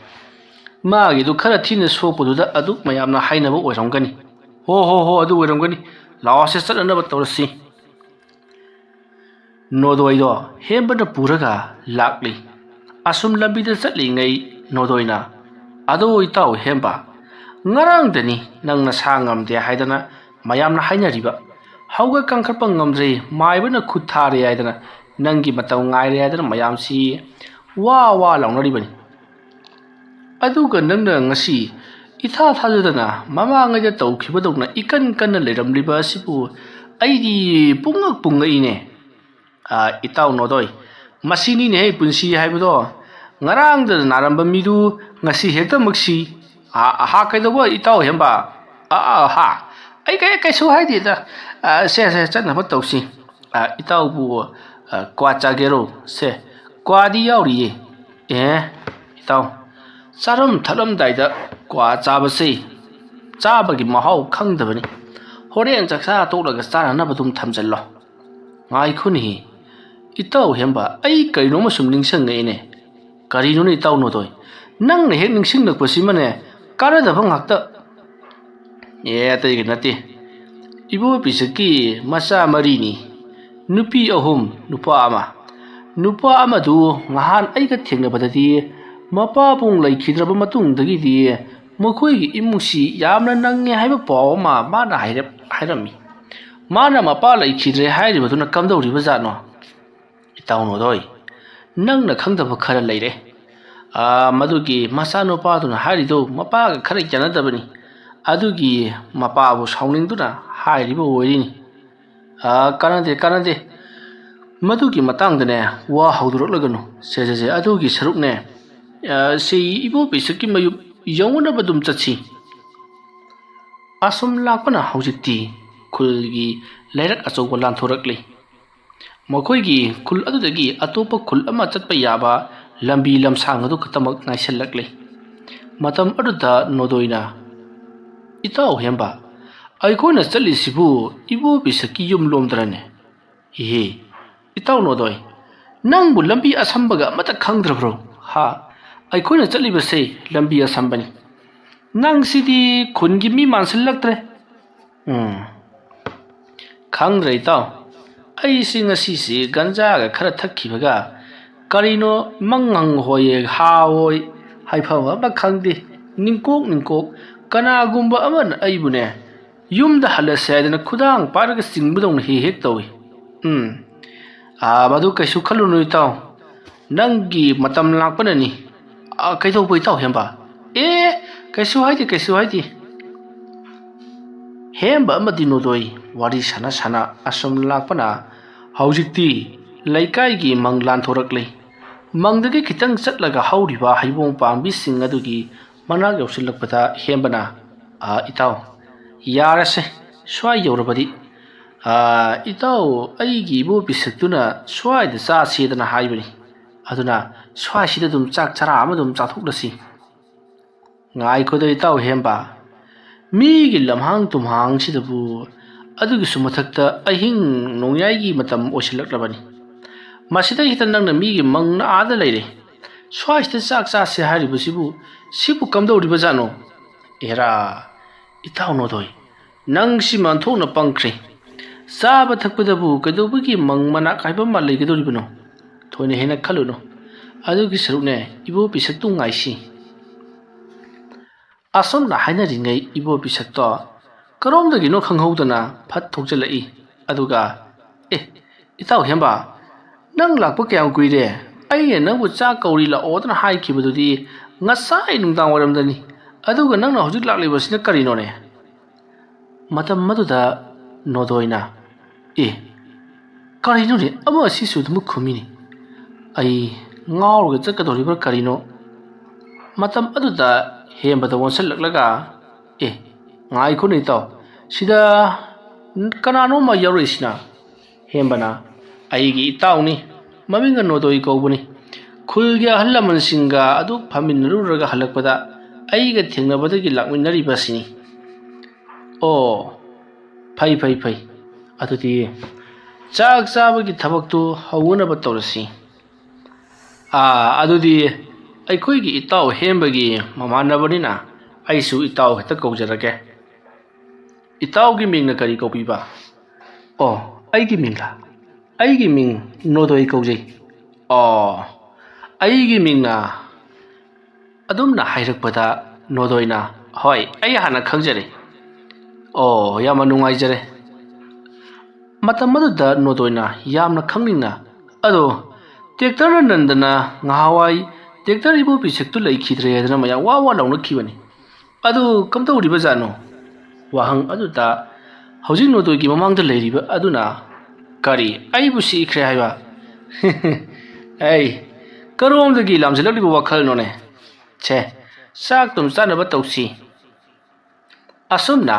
ꯃꯥꯒꯤꯗꯨ ꯈꯔ ꯊꯤꯅ ꯁꯣꯛꯄꯗꯨꯗ ꯑꯗꯨꯛ ꯃꯌꯥꯝꯅ ꯍꯥꯏꯅꯕ ꯑꯣꯏꯔꯝꯒꯅꯤ꯫ ꯍꯣ ꯍꯣ ꯍꯣ, ꯑꯗꯨ ꯑꯣꯏꯔꯝꯒꯅꯤ꯫ ꯂꯥꯛꯑꯣꯁꯦ, ꯆꯠꯅꯅꯕ ꯇꯧꯔꯁꯤ꯫ ꯅꯣꯗꯣꯏꯗꯣ ꯍꯦꯝꯕꯅ ꯄꯨꯔꯒ ꯂꯥꯛꯂꯤ꯫ ꯑꯁꯨꯝ ꯂꯝꯕꯤꯗ ꯆꯠꯂꯤꯉꯩ ꯅꯣꯗꯣꯏꯅ, "ꯑꯗꯣ ꯏꯇꯥꯎ ꯍꯦꯝꯕ, ꯉꯔꯥꯡꯗꯅꯤ ꯅꯪ ꯅꯁꯥ ꯉꯝꯗꯦ ꯍꯥꯏꯗꯅ ꯃꯌꯥꯝꯅ ꯍꯥꯏꯅꯔꯤꯕ꯫ ꯍꯧꯒꯠ ꯀꯥꯡꯈꯠꯄ ꯉꯝꯗ꯭ꯔꯦ, ꯃꯥꯏꯕꯅ ꯈꯨꯠ ꯊꯥꯔꯦ ꯍꯥꯏꯗꯅ, ꯅꯪꯒꯤ ꯃꯇꯝ ꯉꯥꯏꯔꯦ ꯍꯥꯏꯗꯅ ꯃꯌꯥꯝꯁꯤ ꯋꯥ ꯋꯥ ꯂꯥꯎꯅꯔꯤꯕꯅꯤ꯫ ꯑꯗꯨꯒ ꯅꯪꯅ ꯉꯁꯤ ꯏꯊꯥ ꯊꯥꯖꯗꯅ ꯃꯃꯥꯡꯉꯩꯗ ꯇꯧꯈꯤꯕꯗꯧꯅ ꯏꯀꯟ ꯀꯟꯅ ꯂꯩꯔꯝꯂꯤꯕ ꯑꯁꯤꯕꯨ ꯑꯩꯗꯤ ꯄꯨꯡꯉꯛ ꯄꯨꯡꯉꯛꯏꯅꯦ꯫ "ꯑ, ꯏꯇꯥꯎ ꯅꯣꯗꯣꯏ, ꯃꯁꯤꯅꯤꯅꯦꯍꯦ ꯄꯨꯟꯁꯤ ꯍꯥꯏꯕꯗꯣ꯫ ꯉꯔꯥꯡꯗ ꯅꯥꯔꯝꯕ ꯃꯤꯗꯨ ꯉꯁꯤ ꯍꯦꯛꯇꯃꯛ ꯁꯤ꯫ ꯑ, ꯑꯍꯥ, ꯀꯩꯗꯧꯕ ꯏꯇꯥꯎ ꯍꯦꯝꯕ? ꯑ, ꯑ, ꯍꯥ, ꯑꯩ ꯀꯩ-, ꯀꯩꯁꯨ ꯍꯥꯏꯗꯦꯗ꯫ ꯑ, ꯁꯦ, ꯁꯦ, ꯆꯠꯅꯕ ꯇꯧꯁꯤ꯫ ꯑ, ꯏꯇꯥꯎꯕꯨ, ꯑ, ꯀ꯭ꯋꯥ ꯆꯥꯒꯦꯔꯣ? ꯁꯦ, ꯀ꯭ꯋꯥꯗꯤ ꯌꯥꯎꯔꯤꯌꯦ꯫ ꯑꯦ, ꯏꯇꯥꯎ, ꯆꯥꯔꯝ ꯊꯛꯂꯝꯗꯥꯏꯗ ꯀ꯭ꯋꯥ ꯆꯥꯕꯁꯤ ꯆꯥꯕꯒꯤ ꯃꯍꯥꯎ ꯈꯪꯗꯕꯅꯤ꯫ ꯍꯣꯔꯦꯟ ꯆꯥꯛꯆꯥ ꯇꯣꯛꯂꯒ ꯆꯥꯅꯅꯕ ꯑꯗꯨꯝ ꯊꯝꯖꯜꯂꯣ꯫" "ꯉꯥꯏꯈꯣꯅꯦꯍꯦ, ꯏꯇꯥꯎ ꯍꯦꯝꯕ, ꯑꯩ ꯀꯔꯤꯅꯣꯃ ꯁꯨꯝ ꯅꯤꯡꯁꯤꯡꯉꯛꯏꯅꯦ꯫" "ꯀꯔꯤꯅꯣꯅꯦ ꯏꯇꯥꯎ ꯅꯣꯗꯣꯏ? ꯅꯪꯅ ꯍꯦꯛ ꯅꯤꯡꯁꯤꯡꯂꯛꯄꯁꯤꯃꯅꯦ, ꯀꯥꯟꯅꯗꯕ ꯉꯥꯛꯇ꯫" "ꯑꯦ, ꯑꯇꯩꯒꯤ ꯅꯠꯇꯦ꯫ ꯏꯕꯣ ꯄꯤꯁꯛꯀꯤ ꯃꯆꯥ ꯃꯔꯤꯅꯤ, ꯅꯨꯄꯤ ꯑꯍꯨꯝ, ꯅꯨꯄꯥ ꯑꯃ꯫ ꯅꯨꯄꯥ ꯑꯃꯗꯨ ꯉꯍꯥꯟ ꯑꯩꯒ ꯊꯦꯡꯅꯕꯗꯗꯤ ꯃꯄꯥꯕꯨꯡ ꯂꯩꯈꯤꯗ꯭ꯔꯕ ꯃꯇꯨꯡꯗꯒꯤꯗꯤ ꯃꯈꯣꯏꯒꯤ ꯏꯃꯨꯡꯁꯤ ꯌꯥꯝꯅ ꯅꯪꯉꯦ ꯍꯥꯏꯕ ꯄꯥꯎ ꯑꯃ ꯃꯥꯅ ꯍꯥꯏꯔꯞ-, ꯍꯥꯏꯔꯝꯃꯤ꯫ ꯃꯥꯅ ꯃꯄꯥ ꯂꯩꯈꯤꯗ꯭ꯔꯦ ꯍꯥꯏꯔꯤꯕꯗꯨꯅ ꯀꯝꯗꯧꯔꯤꯕꯖꯥꯠꯅꯣ?" "ꯏꯇꯥꯎ ꯅꯣꯗꯣꯏ, ꯅꯪꯅ ꯈꯪꯗꯕ ꯈꯔ ꯂꯩꯔꯦ꯫ ꯑꯥ, ꯃꯗꯨꯒꯤ ꯃꯆꯥꯅꯨꯄꯥꯗꯨꯅ ꯍꯥꯏꯔꯤꯗꯨ ꯃꯄꯥꯒ ꯈꯔ ꯌꯥꯅꯗꯕꯅꯤ꯫ ꯑꯗꯨꯒꯤ ꯃꯄꯥꯕꯨ ꯁꯥꯎꯅꯤꯡꯗꯨꯅ ꯍꯥꯏꯔꯤꯕ ꯑꯣꯏꯔꯤꯅꯤ꯫" "ꯑꯥ, ꯀꯥꯟꯅꯗꯦ, ꯀꯥꯟꯅꯗꯦ꯫ ꯃꯗꯨꯒꯤ ꯃꯇꯥꯡꯗꯅꯦ ꯋꯥ ꯍꯧꯗꯣꯔꯛꯂꯒꯅꯨ꯫ ꯁꯦ, ꯁꯦ, ꯁꯦ, ꯑꯗꯨꯒꯤ ꯁꯔꯨꯛꯅꯦ, ꯑꯥ, ꯁꯤ ꯏꯕꯣ ꯄꯤꯁꯛꯀꯤ ꯃꯌꯨꯝ ꯌꯧꯅꯅꯕ ꯑꯗꯨꯝ ꯆꯠꯁꯤ꯫" ꯑꯁꯨꯝ ꯂꯥꯛꯄꯅ ꯍꯧꯖꯤꯛꯇꯤ ꯈꯨꯜꯒꯤ ꯂꯩꯔꯛ ꯑꯆꯧꯕ ꯂꯥꯟꯊꯣꯔꯛꯂꯤ꯫ ꯃꯈꯣꯏꯒꯤ ꯈꯨꯜ ꯑꯗꯨꯗꯒꯤ ꯑꯇꯣꯞꯄ ꯈꯨꯜ ꯑꯃ ꯆꯠꯄ ꯌꯥꯕ ꯂꯝꯕꯤ ꯂꯝꯁꯥꯡ ꯑꯗꯨ ꯈꯛꯇꯃꯛ ꯉꯥꯏꯁꯤꯜꯂꯛꯂꯤ꯫ ꯃꯇꯝ ꯑꯗꯨꯗ ꯅꯣꯗꯣꯏꯅ, "ꯏꯇꯥꯎ ꯍꯦꯝꯕ, ꯑꯩꯈꯣꯏꯅ ꯆꯠꯂꯤꯁꯤꯕꯨ ꯏꯕꯣ ꯄꯤꯁꯛꯀꯤ ꯌꯨꯝ ꯂꯣꯝꯗꯔꯅꯦ?" "ꯏꯍꯦ, ꯏꯇꯥꯎ ꯅꯣꯗꯣꯏ, ꯅꯪꯕꯨ ꯂꯝꯕꯤ ꯑꯁꯝꯕꯒ ꯑꯃꯠꯇ ꯈꯪꯗ꯭ꯔꯕ꯭ꯔꯣ? ꯍꯥ? ꯑꯩꯈꯣꯏꯅ ꯆꯠꯂꯤꯕꯁꯦ ꯂꯝꯕꯤ ꯑꯁꯝꯕꯅꯤ꯫ ꯅꯪꯁꯤꯗꯤ ꯈꯨꯟꯒꯤ ꯃꯤ ꯃꯥꯟꯁꯤꯜꯂꯛꯇ꯭ꯔꯦ꯫" "ꯎꯝ, ꯈꯪꯗ꯭ꯔꯦ ꯏꯇꯥꯎ, ꯑꯩꯁꯤ ꯉꯁꯤꯁꯤ ꯒꯟꯖꯥꯒ ꯈꯔ ꯊꯛꯈꯤꯕꯒ ꯀꯔꯤꯅꯣ ꯃꯪ ꯍꯣꯏꯌꯦ ꯍꯥ ꯍꯣꯏ ꯍꯥꯏꯐꯝ ꯑꯃ ꯈꯪꯗꯦ꯫ ꯅꯤꯡꯀꯣꯛ ꯅꯤꯡꯀꯣꯛ ꯀꯅꯥꯒꯨꯝꯕ ꯑꯃꯅ ꯑꯩꯕꯨꯅꯦ ꯌꯨꯝꯗ ꯍꯜꯂꯁꯦ ꯍꯥꯏꯗꯅ ꯈꯨꯗꯥꯡ ꯄꯥꯏꯔꯒ ꯆꯤꯡꯕꯗꯧꯅ ꯍꯦꯛ ꯍꯦꯛ ꯇꯧꯏ꯫ ꯎꯝ, ꯑꯥ, ꯃꯗꯨ ꯀꯩꯁꯨ ꯈꯜꯂꯨꯅꯨ ꯏꯇꯥꯎ, ꯅꯪꯒꯤ ꯃꯇꯝ ꯂꯥꯛꯄꯅꯅꯤ꯫ ꯑꯥ, ꯀꯩꯗꯧꯕ ꯏꯇꯥꯎ ꯍꯦꯝꯕ? ꯑꯦ, ꯀꯩꯁꯨ ꯍꯥꯏꯗꯦ, ꯀꯩꯁꯨ ꯍꯥꯏꯗꯦ꯫ ꯍꯦꯝꯕ ꯑꯃꯗꯤ ꯅꯣꯗꯣꯏ ꯋꯥꯔꯤ ꯁꯥꯟꯅ ꯁꯥꯟꯅ ꯑꯁꯨꯝ ꯂꯥꯛꯄꯅ ꯍꯧꯖꯤꯛꯇꯤ ꯂꯩꯀꯥꯏꯒꯤ ꯃꯪ ꯂꯥꯟꯊꯣꯔꯛꯂꯦ꯫ ꯃꯪꯗꯒꯤ ꯈꯤꯇꯪ ꯆꯠꯂꯒ ꯍꯧꯔꯤꯕ ꯍꯩꯕꯣꯡ ꯄꯥꯝꯕꯤꯁꯤꯡ ꯑꯗꯨꯒꯤ ꯃꯅꯥꯛ ꯌꯧꯁꯤꯜꯂꯛꯄꯗ ꯍꯦꯝꯕꯅ, "ꯑꯥ, ꯏꯇꯥꯎ, ꯌꯥꯔꯁꯦ, ꯁ꯭ꯋꯥꯏ ꯌꯧꯔꯕꯗꯤ꯫ ꯑꯥ, ꯏꯇꯥꯎ, ꯑꯩꯒꯤ ꯏꯕꯣ ꯄꯤꯁꯛꯇꯨꯅ ꯁ꯭ꯋꯥꯏꯗ ꯆꯥꯁꯦꯗꯅ ꯍꯥꯏꯕꯅꯤ꯫ ꯑꯗꯨꯅ ꯁ꯭ꯋꯥꯏꯁꯤꯗ ꯑꯗꯨꯝ ꯆꯥꯛ ꯆꯔꯥ ꯑꯃ ꯑꯗꯨꯝ ꯆꯥꯊꯣꯛꯂꯁꯤ꯫" "ꯉꯥꯏꯈꯣꯗ ꯏꯇꯥꯎ ꯍꯦꯝꯕ, ꯃꯤꯒꯤ ꯂꯝꯍꯥꯡ ꯇꯨꯝꯍꯥꯡꯁꯤꯗꯕꯨ, ꯑꯗꯨꯒꯤꯁꯨ ꯃꯊꯛꯇ ꯑꯍꯤꯡ ꯅꯣꯡꯌꯥꯏꯒꯤ ꯃꯇꯝ ꯑꯣꯏꯁꯤꯜꯂꯛꯂꯕꯅꯤ꯫ ꯃꯁꯤꯗꯩꯁꯤꯗ ꯅꯪꯅ ꯃꯤꯒꯤ ꯃꯪꯅ ꯑꯥꯗ ꯂꯩꯔꯦ꯫ ꯁ꯭ꯋꯥꯏꯁꯤꯗ ꯆꯥꯛ ꯆꯥꯁꯦ ꯍꯥꯏꯔꯤꯕꯁꯤꯕꯨ, ꯁꯤꯕꯨ ꯀꯝꯗꯧꯔꯤꯕꯖꯥꯠꯅꯣ?" "ꯑꯦꯔꯥ, ꯏꯇꯥꯎ ꯅꯣꯗꯣꯏ, ꯅꯪ ꯁꯤꯃ ꯑꯣꯟꯊꯣꯛꯅ ꯄꯪꯈ꯭ꯔꯦ꯫ ꯆꯥꯕ ꯊꯛꯄꯗꯕꯨ ꯀꯩꯗꯧꯕꯒꯤ ꯃꯪ ꯃꯅꯥꯛ ꯍꯥꯏꯕ ꯑꯃ ꯂꯩꯒꯗꯧꯔꯤꯕꯅꯣ? ꯊꯣꯏꯅ ꯍꯦꯟꯅ ꯈꯜꯂꯨꯅꯨ꯫ ꯑꯗꯨꯒꯤ ꯁꯔꯨꯛꯅꯦ, ꯏꯕꯣ ꯄꯤꯁꯛꯇꯨ ꯉꯥꯏꯁꯤ꯫" ꯑꯁꯨꯝꯅ ꯍꯥꯏꯅꯔꯤꯉꯩ ꯏꯕꯣ ꯄꯤꯁꯛꯇꯣ ꯀꯔꯣꯝꯗꯒꯤꯅꯣ ꯈꯪꯍꯧꯗꯅ ꯐꯠ ꯊꯣꯛꯆꯜꯂꯛꯏ꯫ ꯑꯗꯨꯒ, "ꯑꯦ, ꯏꯇꯥꯎ ꯍꯦꯝꯕ, ꯅꯪ ꯂꯥꯛꯄ ꯀꯌꯥꯝ ꯀꯨꯏꯔꯦ? ꯑꯩꯅ ꯅꯪꯕꯨ ꯆꯥꯛ ꯀꯧꯔꯤ ꯂꯥꯛꯑꯣꯗꯅ ꯍꯥꯏꯈꯤꯕꯗꯨꯗꯤ ꯉꯁꯥꯏ ꯅꯨꯡꯗꯥꯡ ꯋꯥꯏꯔꯝꯗꯅꯤ꯫ ꯑꯗꯨꯒ ꯅꯪꯅ ꯍꯧꯖꯤꯛ ꯂꯥꯛꯂꯤꯕꯁꯤꯅ ꯀꯔꯤꯅꯣꯅꯦ?" ꯃꯇꯝ ꯑꯗꯨꯗ ꯅꯣꯗꯣꯏꯅ, "ꯑꯦ, ꯀꯔꯤꯅꯣꯅꯦ? ꯑꯃ ꯑꯁꯤꯁꯨ ꯑꯗꯨꯃꯛ ꯈꯨꯝꯃꯤꯅꯤ꯫ ꯑꯩ ꯉꯥꯎꯔꯒ ꯆꯠꯀꯗꯧꯔꯤꯕ꯭ꯔꯥ ꯀꯔꯤꯅꯣ?" ꯃꯇꯝ ꯑꯗꯨꯗ ꯍꯦꯝꯕꯗ ꯑꯣꯟꯁꯤꯜꯂꯛꯂꯒ, "ꯑꯦ, ꯉꯥꯏꯈꯣꯅꯦ ꯏꯇꯥꯎ, ꯁꯤꯗ ꯀꯅꯥꯅꯣꯝꯃ ꯌꯥꯎꯔꯛꯏꯁꯤꯅ?" ꯍꯦꯝꯕꯅ, "ꯑꯩꯒꯤ ꯏꯇꯥꯎꯅꯤ, ꯃꯃꯤꯡꯅ ꯅꯣꯗꯣꯏ ꯀꯧꯕꯅꯤ꯫ ꯈꯨꯜꯒꯤ ꯑꯍꯜ ꯂꯃꯟꯁꯤꯡꯒ ꯑꯗꯨ ꯐꯝꯃꯤꯟꯅꯔꯨꯔꯒ ꯍꯜꯂꯛꯄꯗ ꯑꯩꯒ ꯊꯦꯡꯅꯕꯗꯒꯤ ꯂꯥꯛꯃꯤꯟꯅꯔꯤꯕꯁꯤꯅꯤ꯫" "ꯑꯣ, ꯐꯩ, ꯐꯩ, ꯐꯩ꯫ ꯑꯗꯨꯗꯤ ꯆꯥꯛ ꯆꯥꯕꯒꯤ ꯊꯕꯛꯇꯨ ꯍꯧꯅꯅꯕ ꯇꯧꯔꯁꯤ꯫ ꯑꯥ, ꯑꯗꯨꯗꯤ ꯑꯩꯈꯣꯏꯒꯤ ꯏꯇꯥꯎ ꯍꯦꯝꯕꯒꯤ ꯃꯃꯥꯟꯅꯕꯅꯤꯅ ꯑꯩꯁꯨ ꯏꯇꯥꯎ ꯍꯦꯛꯇ ꯀꯧꯖꯔꯒꯦ꯫ ꯏꯇꯥꯎꯒꯤ ꯃꯤꯡꯅ ꯀꯔꯤ ꯀꯧꯕꯤꯕ?" "ꯑꯣ, ꯑꯩꯒꯤ ꯃꯤꯡꯂ? ꯑꯩꯒꯤ ꯃꯤꯡ ꯅꯣꯗꯣꯏ ꯀꯧꯖꯩ꯫" "ꯑꯣ, ꯑꯩꯒꯤ ꯃꯤꯡꯅ?" ꯑꯗꯨꯝꯅ ꯍꯥꯏꯔꯛꯄꯗ ꯅꯣꯗꯣꯏꯅ, "ꯍꯣꯏ, ꯑꯩ ꯍꯥꯟꯅ ꯈꯪꯖꯔꯦ꯫" "ꯑꯣ, ꯌꯥꯝꯅ ꯅꯨꯡꯉꯥꯏꯖꯔꯦ꯫" ꯃꯇꯝ ꯑꯗꯨꯗ ꯅꯣꯗꯣꯏꯅ ꯌꯥꯝꯅ ꯈꯪꯅꯤꯡꯅ, "ꯑꯗꯣ, ꯇꯦꯛꯇꯔ ꯅꯟꯗꯅ ꯉꯍꯥꯟꯋꯥꯏ ꯇꯦꯛꯇꯔ ꯏꯕꯣ ꯄꯤꯁꯛꯇꯨ ꯂꯩꯈꯤꯗ꯭ꯔꯦ" ꯍꯥꯏꯗꯅ ꯃꯌꯥꯝ ꯋꯥ ꯋꯥ ꯂꯥꯎꯅꯈꯤꯕꯅꯤ꯫ "ꯑꯗꯨ ꯀꯝꯗꯧꯔꯤꯕꯖꯥꯠꯅꯣ?" ꯋꯥꯍꯪ ꯑꯗꯨꯗ ꯍꯧꯖꯤꯛ ꯅꯣꯗꯣꯏꯒꯤ ꯃꯃꯥꯡꯗ ꯂꯩꯔꯤꯕ ꯑꯗꯨꯅ, "ꯀꯔꯤ, ꯑꯩꯕꯨ ꯁꯤꯈ꯭ꯔꯦ ꯍꯥꯏꯕ? ꯑꯩ ꯀꯔꯣꯝꯗꯒꯤ ꯂꯥꯝꯁꯤꯜꯂꯛꯂꯤꯕ ꯋꯥꯈꯜꯅꯣꯅꯦ? ꯁꯦ, ꯆꯥꯛ ꯇꯨꯝ ꯆꯥꯅꯕ ꯇꯧꯁꯤ꯫" ꯑꯁꯨꯝꯅ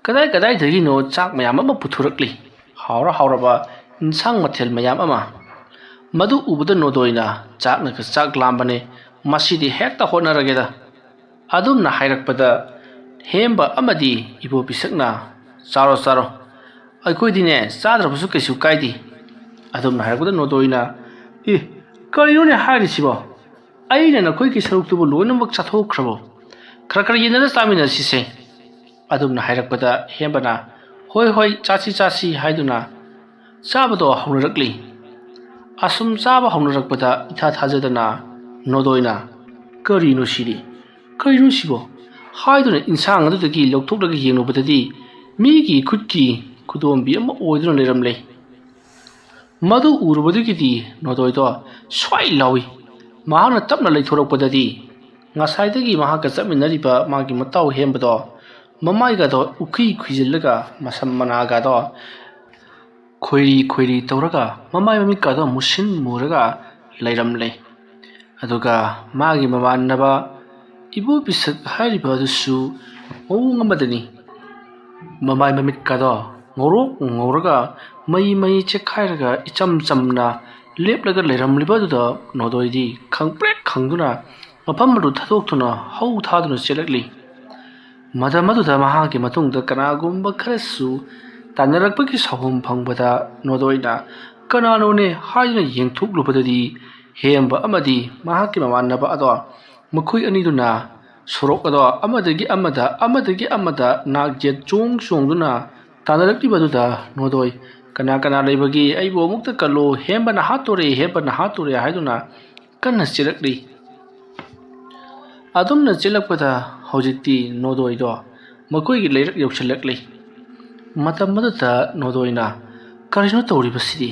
ꯀꯗꯥꯏ ꯀꯗꯥꯏꯗꯒꯤꯅꯣ ꯆꯥꯛ ꯃꯌꯥꯝ ꯑꯃ ꯄꯨꯊꯣꯔꯛꯂꯤ꯫ ꯍꯥꯎꯔ ꯍꯥꯎꯔꯕ ꯏꯟꯁꯥꯡ ꯃꯊꯦꯜ ꯃꯌꯥꯝ ꯑꯃ꯫ ꯃꯗꯨ ꯎꯕꯗ ꯅꯣꯗꯣꯏꯅ ꯆꯥꯛꯅꯒ ꯆꯥꯛ ꯂꯥꯝꯕꯅꯦ, ꯃꯁꯤꯗꯤ ꯍꯦꯛꯇ ꯍꯣꯠꯅꯔꯒꯦꯗ꯫ ꯑꯗꯨꯝꯅ ꯍꯥꯏꯔꯛꯄꯗ ꯍꯦꯝꯕ ꯑꯃꯗꯤ ꯏꯕꯣ ꯄꯤꯁꯛꯅ, "ꯆꯥꯔꯣ, ꯆꯥꯔꯣ, ꯑꯩꯈꯣꯏꯗꯤꯅꯦ ꯆꯥꯗ꯭ꯔꯕꯁꯨ ꯀꯩꯁꯨ ꯀꯥꯏꯗꯦ꯫" ꯑꯗꯨꯝꯅ ꯍꯥꯏꯔꯛꯄꯗ ꯅꯣꯗꯣꯏꯅ, "ꯑꯦ, ꯀꯔꯤꯅꯣꯅꯦ ꯍꯥꯏꯔꯤꯁꯤꯕꯣ? ꯑꯩꯅ ꯅꯈꯣꯏꯒꯤ ꯁꯔꯨꯛꯇꯨꯕꯨ ꯂꯣꯏꯅꯃꯛ ꯆꯥꯊꯣꯛꯈ꯭ꯔꯕꯣ? ꯈꯔ ꯈꯔ ꯌꯦꯟꯅꯔ ꯆꯥꯃꯤꯟꯅꯁꯤꯁꯦ꯫" ꯑꯗꯨꯝꯅ ꯍꯥꯏꯔꯛꯄꯗ ꯍꯦꯝꯕꯅ, "ꯍꯣꯏ, ꯍꯣꯏ, ꯆꯥꯁꯤ, ꯆꯥꯁꯤ" ꯍꯥꯏꯗꯨꯅ ꯆꯥꯕꯗꯣ ꯍꯧꯅꯔꯛꯂꯤ꯫ ꯑꯁꯨꯝ ꯆꯥꯕ ꯍꯧꯅꯔꯛꯄꯗ ꯏꯊꯥ ꯊꯥꯖꯗꯅ ꯅꯣꯗꯣꯏꯅ, "ꯀꯔꯤꯅꯣ ꯁꯤꯗꯤ? ꯀꯔꯤꯅꯣ ꯁꯤꯕꯣ?" ꯍꯥꯏꯗꯨꯅ ꯏꯟꯁꯥꯡ ꯑꯗꯨꯗꯒꯤ ꯂꯧꯊꯣꯛꯂꯒ ꯌꯦꯡꯂꯨꯕꯗꯗꯤ ꯃꯤꯒꯤ ꯈꯨꯠꯀꯤ ꯈꯨꯗꯣꯝꯕꯤ ꯑꯃ ꯑꯣꯏꯗꯨꯅ ꯂꯩꯔꯝꯂꯦ꯫ ꯃꯗꯨ ꯎꯔꯨꯕꯗꯒꯤꯗꯤ ꯅꯣꯗꯣꯏꯗꯣ ꯁ꯭ꯋꯥꯏ ꯂꯥꯎꯏ꯫ ꯃꯍꯥꯛꯅ ꯇꯞꯅ ꯂꯩꯊꯣꯔꯛꯄꯗꯗꯤ ꯉꯁꯥꯏꯗꯒꯤ ꯃꯍꯥꯛꯀ ꯆꯠꯃꯤꯟꯅꯔꯤꯕ ꯃꯥꯒꯤ ꯃꯇꯥꯎ ꯍꯦꯝꯕꯗꯣ ꯃꯃꯥꯏꯒꯗꯣ ꯎꯈꯨꯏ ꯈꯨꯏꯖꯤꯜꯂꯒ ꯃꯁꯝ ꯃꯅꯥꯒꯗꯣ ꯈꯣꯏꯔꯤ ꯈꯣꯏꯔꯤ ꯇꯧꯔꯒ ꯃꯃꯥꯏ ꯃꯃꯤꯠꯀꯗꯣ ꯃꯨꯁꯤꯟ ꯃꯨꯔꯒ ꯂꯩꯔꯝꯂꯦ꯫ ꯑꯗꯨꯒ ꯃꯥꯒꯤ ꯃꯃꯥꯟꯅꯕ ꯏꯕꯣ ꯄꯤꯁꯛ ꯍꯥꯏꯔꯤꯕ ꯑꯗꯨꯁꯨ ꯃꯑꯣꯡ ꯑꯃꯗꯅꯤ꯫ ꯃꯃꯥꯏ ꯃꯃꯤꯠꯀꯗꯣ ꯉꯧꯔꯣꯛ ꯉꯧꯔꯒ ꯃꯩ ꯃꯩ ꯆꯦꯛꯈꯥꯏꯔꯒ ꯏꯆꯝ ꯆꯝꯅ ꯂꯦꯞꯂꯒ ꯂꯩꯔꯝꯂꯤꯕ ꯑꯗꯨꯗ ꯅꯣꯗꯣꯏꯗꯤ ꯈꯪꯄ꯭ꯔꯦꯛ ꯈꯪꯗꯨꯅ ꯃꯐꯝ ꯑꯗꯨ ꯊꯥꯗꯣꯛꯇꯨꯅ ꯍꯧ ꯊꯥꯗꯨꯅ ꯆꯦꯜꯂꯛꯂꯤ꯫ ꯃꯇꯝ ꯑꯗꯨꯗ ꯃꯍꯥꯛꯀꯤ ꯃꯇꯨꯡꯗ ꯀꯅꯥꯒꯨꯝꯕ ꯈꯔꯁꯨ ꯇꯥꯟꯅꯔꯛꯄꯒꯤ ꯁꯥꯎꯍꯨꯝ ꯐꯪꯕꯗ ꯅꯣꯗꯣꯏꯅ "ꯀꯅꯥꯅꯣꯅꯦ?" ꯍꯥꯏꯗꯨꯅ ꯌꯦꯡꯊꯣꯛꯂꯨꯕꯗꯗꯤ ꯍꯦꯝꯕ ꯑꯃꯗꯤ ꯃꯍꯥꯛꯀꯤ ꯃꯃꯥꯟꯅꯕ ꯑꯗꯣ ꯃꯈꯣꯏ ꯑꯅꯤꯗꯨꯅ ꯁꯣꯔꯣꯛ ꯑꯗꯣ ꯑꯃꯗꯒꯤ ꯑꯃꯗ, ꯑꯃꯗꯒꯤ ꯑꯃꯗ ꯅꯥꯛ ꯌꯦꯠ ꯆꯣꯡ ꯆꯣꯡꯗꯨꯅ ꯇꯥꯟꯅꯔꯛꯂꯤꯕ ꯑꯗꯨꯗ ꯅꯣꯗꯣꯏ, "ꯀꯅꯥ ꯀꯅꯥ ꯂꯩꯕꯒꯦ? ꯑꯩꯕꯨ ꯑꯃꯨꯛꯇ ꯀꯜꯂꯣ, ꯍꯦꯝꯕꯅ ꯍꯥꯠꯇꯣꯔꯦ, ꯍꯦꯝꯕꯅ ꯍꯥꯠꯇꯣꯔꯦ" ꯍꯥꯏꯗꯨꯅ ꯀꯟꯅ ꯆꯦꯜꯂꯛꯂꯤ꯫ ꯑꯗꯨꯝꯅ ꯆꯦꯜꯂꯛꯄꯗ ꯍꯧꯖꯤꯛꯇꯤ ꯅꯣꯗꯣꯏꯗꯣ ꯃꯈꯣꯏꯒꯤ ꯂꯩꯔꯛ ꯌꯧꯁꯤꯜꯂꯛꯂꯤ꯫ ꯃꯇꯝ ꯑꯗꯨꯗ ꯅꯣꯗꯣꯏꯅ, "ꯀꯔꯤꯅꯣ ꯇꯧꯔꯤꯕꯁꯤꯗꯤ?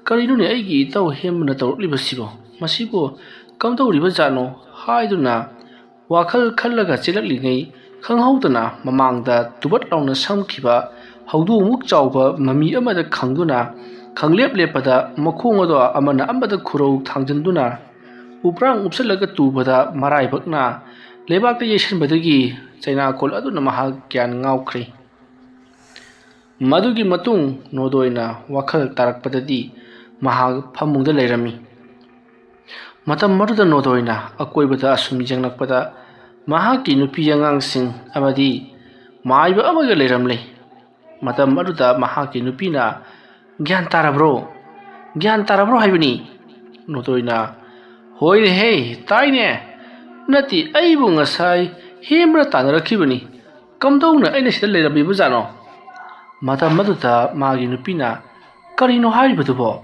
ꯀꯔꯤꯅꯣꯅꯦ ꯑꯩꯒꯤ ꯏꯇꯥꯎ ꯍꯦꯝꯕꯅ ꯇꯧꯔꯛꯂꯤꯕꯁꯤꯕꯣ? ꯃꯁꯤꯕꯨ ꯀꯝꯗꯧꯔꯤꯕ ꯖꯥꯠꯅꯣ?" ꯍꯥꯏꯗꯨꯅ ꯋꯥꯈꯜ ꯈꯜꯂꯒ ꯆꯦꯜꯂꯛꯂꯤꯉꯩ, ꯈꯪꯍꯧꯗꯅ ꯃꯃꯥꯡꯗ ꯇꯨꯕꯠ ꯂꯥꯎꯅ ꯁꯝꯈꯤꯕ ꯍꯧꯗꯣꯡꯃꯨꯛ ꯆꯥꯎꯕ ꯃꯃꯤ ꯑꯃꯗ ꯈꯪꯗꯨꯅ, ꯈꯪꯂꯦꯞ ꯂꯦꯞꯄꯗ ꯃꯈꯣꯡ ꯑꯗꯣ ꯑꯃꯅ ꯑꯃꯗ ꯈꯨꯔꯧ ꯊꯥꯡꯖꯤꯟꯗꯨꯅ ꯎꯄ꯭ꯔꯥꯡ ꯎꯞꯁꯜꯂꯒ ꯇꯨꯕꯗ ꯃꯔꯥꯏꯕꯛꯅ ꯂꯩꯕꯥꯛꯇ ꯌꯩꯁꯟꯕꯗꯒꯤ ꯆꯩꯅꯥꯀꯣꯜ ꯑꯗꯨꯅ ꯃꯍꯥꯛ ꯒ꯭ꯌꯥꯟ ꯉꯥꯎꯈ꯭ꯔꯦ꯫ ꯃꯗꯨꯒꯤ ꯃꯇꯨꯡ ꯅꯣꯗꯣꯏꯅ ꯋꯥꯈꯜ ꯇꯥꯔꯛꯄꯗꯗꯤ ꯃꯍꯥꯛ ꯐꯃꯨꯡꯗ ꯂꯩꯔꯝꯃꯤ꯫ ꯃꯇꯝ ꯑꯗꯨꯗ ꯅꯣꯗꯣꯏꯅ ꯑꯀꯣꯏꯕꯗ ꯑꯁꯨꯝ ꯌꯦꯡꯂꯛꯄꯗ ꯃꯍꯥꯛꯀꯤ ꯅꯨꯄꯤ ꯑꯉꯥꯡꯁꯤꯡ ꯑꯃꯗꯤ ꯃꯥꯏꯕ ꯑꯃꯒ ꯂꯩꯔꯝꯂꯦ꯫ ꯃꯇꯝ ꯑꯗꯨꯗ ꯃꯍꯥꯛꯀꯤ ꯅꯨꯄꯤꯅ, "ꯒ꯭ꯌꯥꯟ ꯇꯥꯔꯕ꯭ꯔꯣ? ꯒ꯭ꯌꯥꯟ ꯇꯥꯔꯕ꯭ꯔꯣ ꯍꯥꯏꯕꯅꯤ?" ꯅꯣꯗꯣꯏꯅ, "ꯍꯣꯏꯅꯦꯍꯦ, ꯇꯥꯏꯅꯦ꯫ ꯅꯠꯇꯦ, ꯑꯩꯕꯨ ꯉꯁꯥꯏ ꯍꯦꯝꯕꯅ ꯇꯥꯟꯅꯔꯛꯈꯤꯕꯅꯤ꯫ ꯀꯝꯗꯧꯅ ꯑꯩꯅ ꯁꯤꯗ ꯂꯩꯔꯝꯃꯤꯕꯖꯥꯠꯅꯣ?" ꯃꯇꯝ ꯑꯗꯨꯗ ꯃꯥꯒꯤ ꯅꯨꯄꯤꯅ, "ꯀꯔꯤꯅꯣ ꯍꯥꯏꯔꯤꯕꯗꯨꯕꯣ?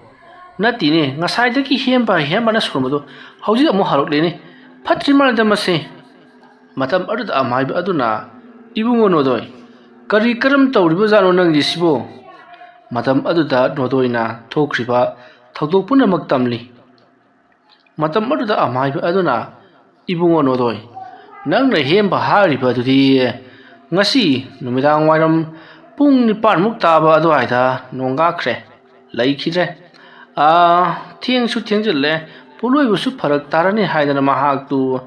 ꯅꯠꯇꯦꯅꯦ, ꯉꯁꯥꯏꯗꯒꯤ ꯍꯦꯝꯕ ꯍꯦꯝꯕꯅ ꯁꯣꯟꯕꯗꯣ ꯍꯧꯖꯤꯛ ꯑꯃꯨꯛ ꯍꯧꯔꯛꯂꯦꯅꯦ꯫ ꯐꯠꯇ꯭ꯔꯤ ꯃꯥꯜꯂꯦꯗ ꯃꯁꯦ꯫" ꯃꯇꯝ ꯑꯗꯨꯗ ꯑꯃꯥꯏꯕ ꯑꯗꯨꯅ, "ꯏꯕꯨꯡꯉꯣ ꯅꯣꯗꯣꯏ, ꯀꯔꯤ ꯀꯔꯝ ꯇꯧꯔꯤꯕꯖꯥꯠꯅꯣ ꯅꯪꯒꯤꯁꯤꯕꯣ?" ꯃꯇꯝ ꯑꯗꯨꯗ ꯅꯣꯗꯣꯏꯅ ꯊꯣꯛꯈ꯭ꯔꯤꯕ ꯊꯧꯗꯣꯛ ꯄꯨꯝꯅꯃꯛ ꯇꯝꯂꯤ꯫ ꯃꯇꯝ ꯑꯗꯨꯗ ꯑꯃꯥꯏꯕ ꯑꯗꯨꯅ, "ꯏꯕꯨꯡꯉꯣ ꯅꯣꯗꯣꯏ, ꯅꯪꯅ ꯍꯦꯝꯕ ꯍꯥꯏꯔꯤꯕ ꯑꯗꯨꯗꯤ ꯉꯁꯤ ꯅꯨꯃꯤꯗꯥꯡ ꯋꯥꯏꯔꯝ ꯄꯨꯡ ꯅꯤꯄꯥꯟꯃꯨꯛ ꯇꯥꯕ ꯑꯗꯨꯋꯥꯏꯗ ꯅꯣꯡꯒꯥꯈ꯭ꯔꯦ, ꯂꯩꯈꯤꯗ꯭ꯔꯦ꯫ ꯑꯥ, ꯊꯦꯡꯁꯨ ꯊꯦꯡꯖꯤꯜꯂꯦ, ꯄꯣꯠꯂꯣꯏꯕꯁꯨ ꯐꯔꯛ ꯇꯥꯔꯅꯤ ꯍꯥꯏꯗꯅ ꯃꯍꯥꯛꯇꯨ,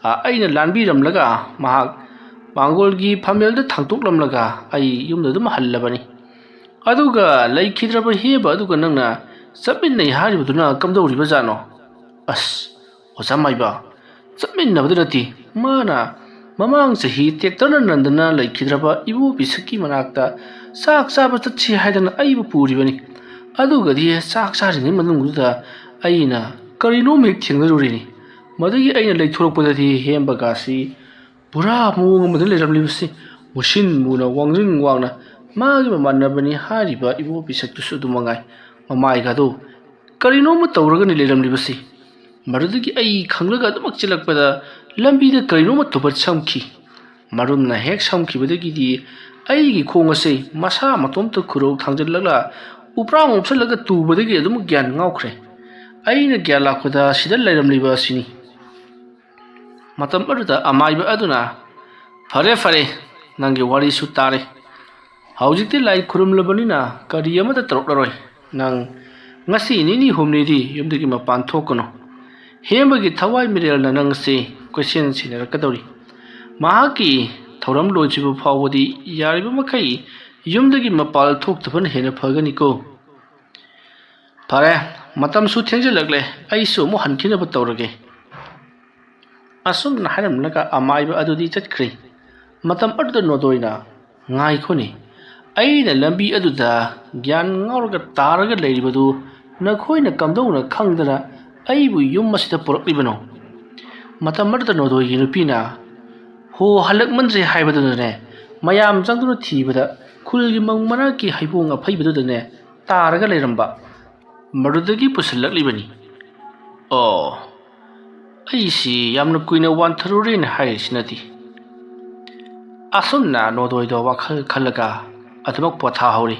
ꯑꯥ, ꯑꯩꯅ ꯂꯥꯟꯕꯤꯔꯝꯂꯒ ꯃꯍꯥꯛ ꯃꯥꯡꯒꯣꯜꯒꯤ ꯐꯝꯕꯦꯜꯗ ꯊꯥꯡꯇꯣꯛꯂꯝꯂꯒ ꯑꯩ ꯌꯨꯝꯗ ꯑꯗꯨꯝ ꯍꯜꯂꯕꯅꯤ꯫ ꯑꯗꯨꯒ ꯂꯩꯈꯤꯗ꯭ꯔꯕ ꯍꯦꯝꯕ ꯑꯗꯨꯒ ꯅꯪꯅ ꯆꯠꯃꯤꯟꯅꯩ ꯍꯥꯏꯔꯤꯕꯗꯨꯅ ꯀꯝꯗꯧꯔꯤꯕꯖꯥꯠꯅꯣ?" "ꯑꯁ, ꯑꯣꯖꯥ ꯃꯥꯏꯕ, ꯆꯠꯃꯤꯟꯅꯕꯗ ꯅꯠꯇꯦ꯫ ꯃꯥꯅ ꯃꯃꯥꯡ ꯆꯍꯤ ꯇ꯭ꯔꯦꯛꯇꯔꯅ ꯅꯟꯗꯅ ꯂꯩꯈꯤꯗ꯭ꯔꯕ ꯏꯕꯣ ꯄꯤꯁꯛꯀꯤ ꯃꯅꯥꯛꯇ ꯆꯥꯛ ꯆꯥꯕ ꯆꯠꯁꯤ ꯍꯥꯏꯗꯅ ꯑꯩꯕꯨ ꯄꯨꯔꯤꯕꯅꯤ꯫ ꯑꯗꯨꯒꯗꯤ ꯆꯥꯛ ꯆꯥꯔꯤꯉꯩ ꯃꯅꯨꯡꯗꯨꯗ ꯑꯩꯅ ꯀꯔꯤꯅꯣꯝ ꯍꯦꯛ ꯊꯦꯡꯅꯔꯨꯔꯤꯅꯤ꯫ ꯃꯗꯨꯒꯤ ꯑꯩꯅ ꯂꯩꯊꯣꯔꯛꯄꯗꯗꯤ ꯍꯦꯝꯕꯒꯥꯁꯤ ꯄꯨꯔꯥ ꯃꯑꯣꯡ ꯑꯃꯗ ꯂꯩꯔꯝꯂꯤꯕꯁꯤ ꯃꯨꯁꯤꯟ ꯃꯨꯅ ꯋꯥꯡꯖꯤꯡ ꯋꯥꯡꯅ ꯃꯥꯒꯤ ꯃꯃꯥꯟꯅꯕꯅꯤ ꯍꯥꯏꯔꯤꯕ ꯏꯕꯣ ꯄꯤꯁꯛꯇꯨꯁꯨ ꯑꯗꯨ ꯃꯉꯥꯏ꯫ ꯃꯃꯥꯏꯒꯗꯣ ꯀꯔꯤꯅꯣꯝꯃ ꯇꯧꯔꯒꯅꯤ ꯂꯩꯔꯝꯂꯤꯕꯁꯤ꯫ ꯃꯗꯨꯗꯒꯤ ꯑꯩ ꯈꯪꯂꯒ ꯑꯗꯨꯃꯛ ꯆꯦꯜꯂꯛꯄꯗ ꯂꯝꯕꯤꯗ ꯀꯔꯤꯅꯣꯝꯃ ꯇꯨꯕꯠ ꯁꯝꯈꯤ꯫ ꯃꯔꯨꯝꯅ ꯍꯦꯛ ꯁꯝꯈꯤꯕꯗꯒꯤꯗꯤ ꯑꯩꯒꯤ ꯈꯣꯡ ꯑꯁꯤ ꯃꯁꯥ ꯃꯇꯣꯝꯇ ꯈꯨꯔꯧ ꯊꯥꯡꯖꯤꯜꯂꯒ ꯎꯄ꯭ꯔꯥꯡ ꯎꯞꯁꯜꯂꯒ ꯇꯨꯕꯗꯒꯤ ꯑꯗꯨꯝ ꯒ꯭ꯌꯥꯟ ꯉꯥꯎꯈ꯭ꯔꯦ꯫ ꯑꯩꯅ ꯒ꯭ꯌꯥꯟ ꯂꯥꯛꯄꯗ ꯁꯤꯗ ꯂꯩꯔꯝꯂꯤꯕ ꯑꯁꯤꯅꯤ꯫ ꯃꯇꯝ ꯑꯗꯨꯗ ꯑꯃꯥꯏꯕ ꯑꯗꯨꯅ, "ꯐꯔꯦ, ꯐꯔꯦ, ꯅꯪꯒꯤ ꯋꯥꯔꯤꯁꯨ ꯇꯥꯔꯦ꯫ ꯍꯧꯖꯤꯛꯇꯤ ꯂꯥꯏ ꯈꯨꯔꯨꯝꯂꯕꯅꯤꯅ ꯀꯔꯤ ꯑꯃꯠꯇ ꯇꯧꯔꯛꯂꯔꯣꯏ꯫ ꯅꯪ ꯉꯁꯤ ꯅꯤꯅꯤ ꯍꯨꯝꯅꯤꯗꯤ ꯌꯨꯝꯗꯒꯤ ꯃꯄꯥꯟ ꯊꯣꯛꯀꯅꯨ꯫ ꯍꯦꯝꯕꯒꯤ ꯊꯋꯥꯏ ꯃꯤꯔꯦꯜꯅ ꯅꯪꯁꯤ ꯀꯣꯏꯁꯦꯟ ꯁꯦꯟꯅꯔꯛꯀꯗꯧꯔꯤ꯫ ꯃꯍꯥꯛꯀꯤ ꯊꯧꯔꯝ ꯂꯣꯏꯗ꯭ꯔꯤꯕ ꯐꯥꯎꯕꯗꯤ ꯌꯥꯔꯤꯕ ꯃꯈꯩ ꯌꯨꯝꯗꯒꯤ ꯃꯄꯥꯟ ꯊꯣꯛꯇꯕꯅ ꯍꯦꯟꯅ ꯐꯒꯅꯤꯀꯣ꯫ ꯐꯔꯦ, ꯃꯇꯝꯁꯨ ꯊꯦꯡꯖꯤꯜꯂꯛꯂꯦ, ꯑꯩꯁꯨ ꯑꯃꯨꯛ ꯍꯟꯈꯤꯅꯕ ꯇꯧꯔꯒꯦ"꯫ ꯑꯁꯨꯝꯅ ꯍꯥꯏꯔꯝꯂꯒ ꯑꯃꯥꯏꯕ ꯑꯗꯨꯗꯤ ꯆꯠꯈ꯭ꯔꯦ꯫ ꯃꯇꯝ ꯑꯗꯨꯗ ꯅꯣꯗꯣꯏꯅ, "ꯉꯥꯏꯈꯣꯅꯦ, ꯑꯩꯅ ꯂꯝꯕꯤ ꯑꯗꯨꯗ ꯒ꯭ꯌꯥꯟ ꯉꯥꯎꯔꯒ ꯇꯥꯔꯒ ꯂꯩꯔꯤꯕꯗꯨ ꯅꯈꯣꯏꯅ ꯀꯝꯗꯧꯅ ꯈꯪꯗꯅ ꯑꯩꯕꯨ ꯌꯨꯝ ꯑꯁꯤꯗ ꯄꯨꯔꯛꯂꯤꯕꯅꯣ?" ꯃꯇꯝ ꯑꯗꯨꯗ ꯅꯣꯗꯣꯏꯒꯤ ꯅꯨꯄꯤꯅ, "ꯍꯣ, ꯍꯜꯂꯛꯃꯟꯖꯩ ꯍꯥꯏꯕꯗꯨꯗꯅꯦ, ꯃꯌꯥꯝ ꯆꯪꯗꯨꯅ ꯊꯤꯕꯗ ꯈꯨꯜꯒꯤ ꯃꯪ ꯃꯅꯥꯛꯀꯤ ꯍꯩꯕꯣꯡ ꯑꯐꯩꯕꯗꯨꯗꯅꯦ ꯇꯥꯔꯒ ꯂꯩꯔꯝꯕ꯫ ꯃꯗꯨꯗꯒꯤ ꯄꯨꯁꯤꯜꯂꯛꯂꯤꯕꯅꯤ"꯫ ꯑꯣ, ꯑꯩꯁꯤ ꯌꯥꯝꯅ ꯀꯨꯏꯅ ꯋꯥꯟꯊꯔꯨꯔꯦꯅ ꯍꯥꯏꯔꯤꯁꯤꯅꯗꯤ꯫ ꯑꯁꯨꯝꯅ ꯅꯣꯗꯣꯏꯗꯣ ꯋꯥꯈꯜ ꯈꯜꯂꯒ ꯑꯗꯨꯃꯛ ꯄꯣꯊꯥꯍꯧꯔꯤ꯫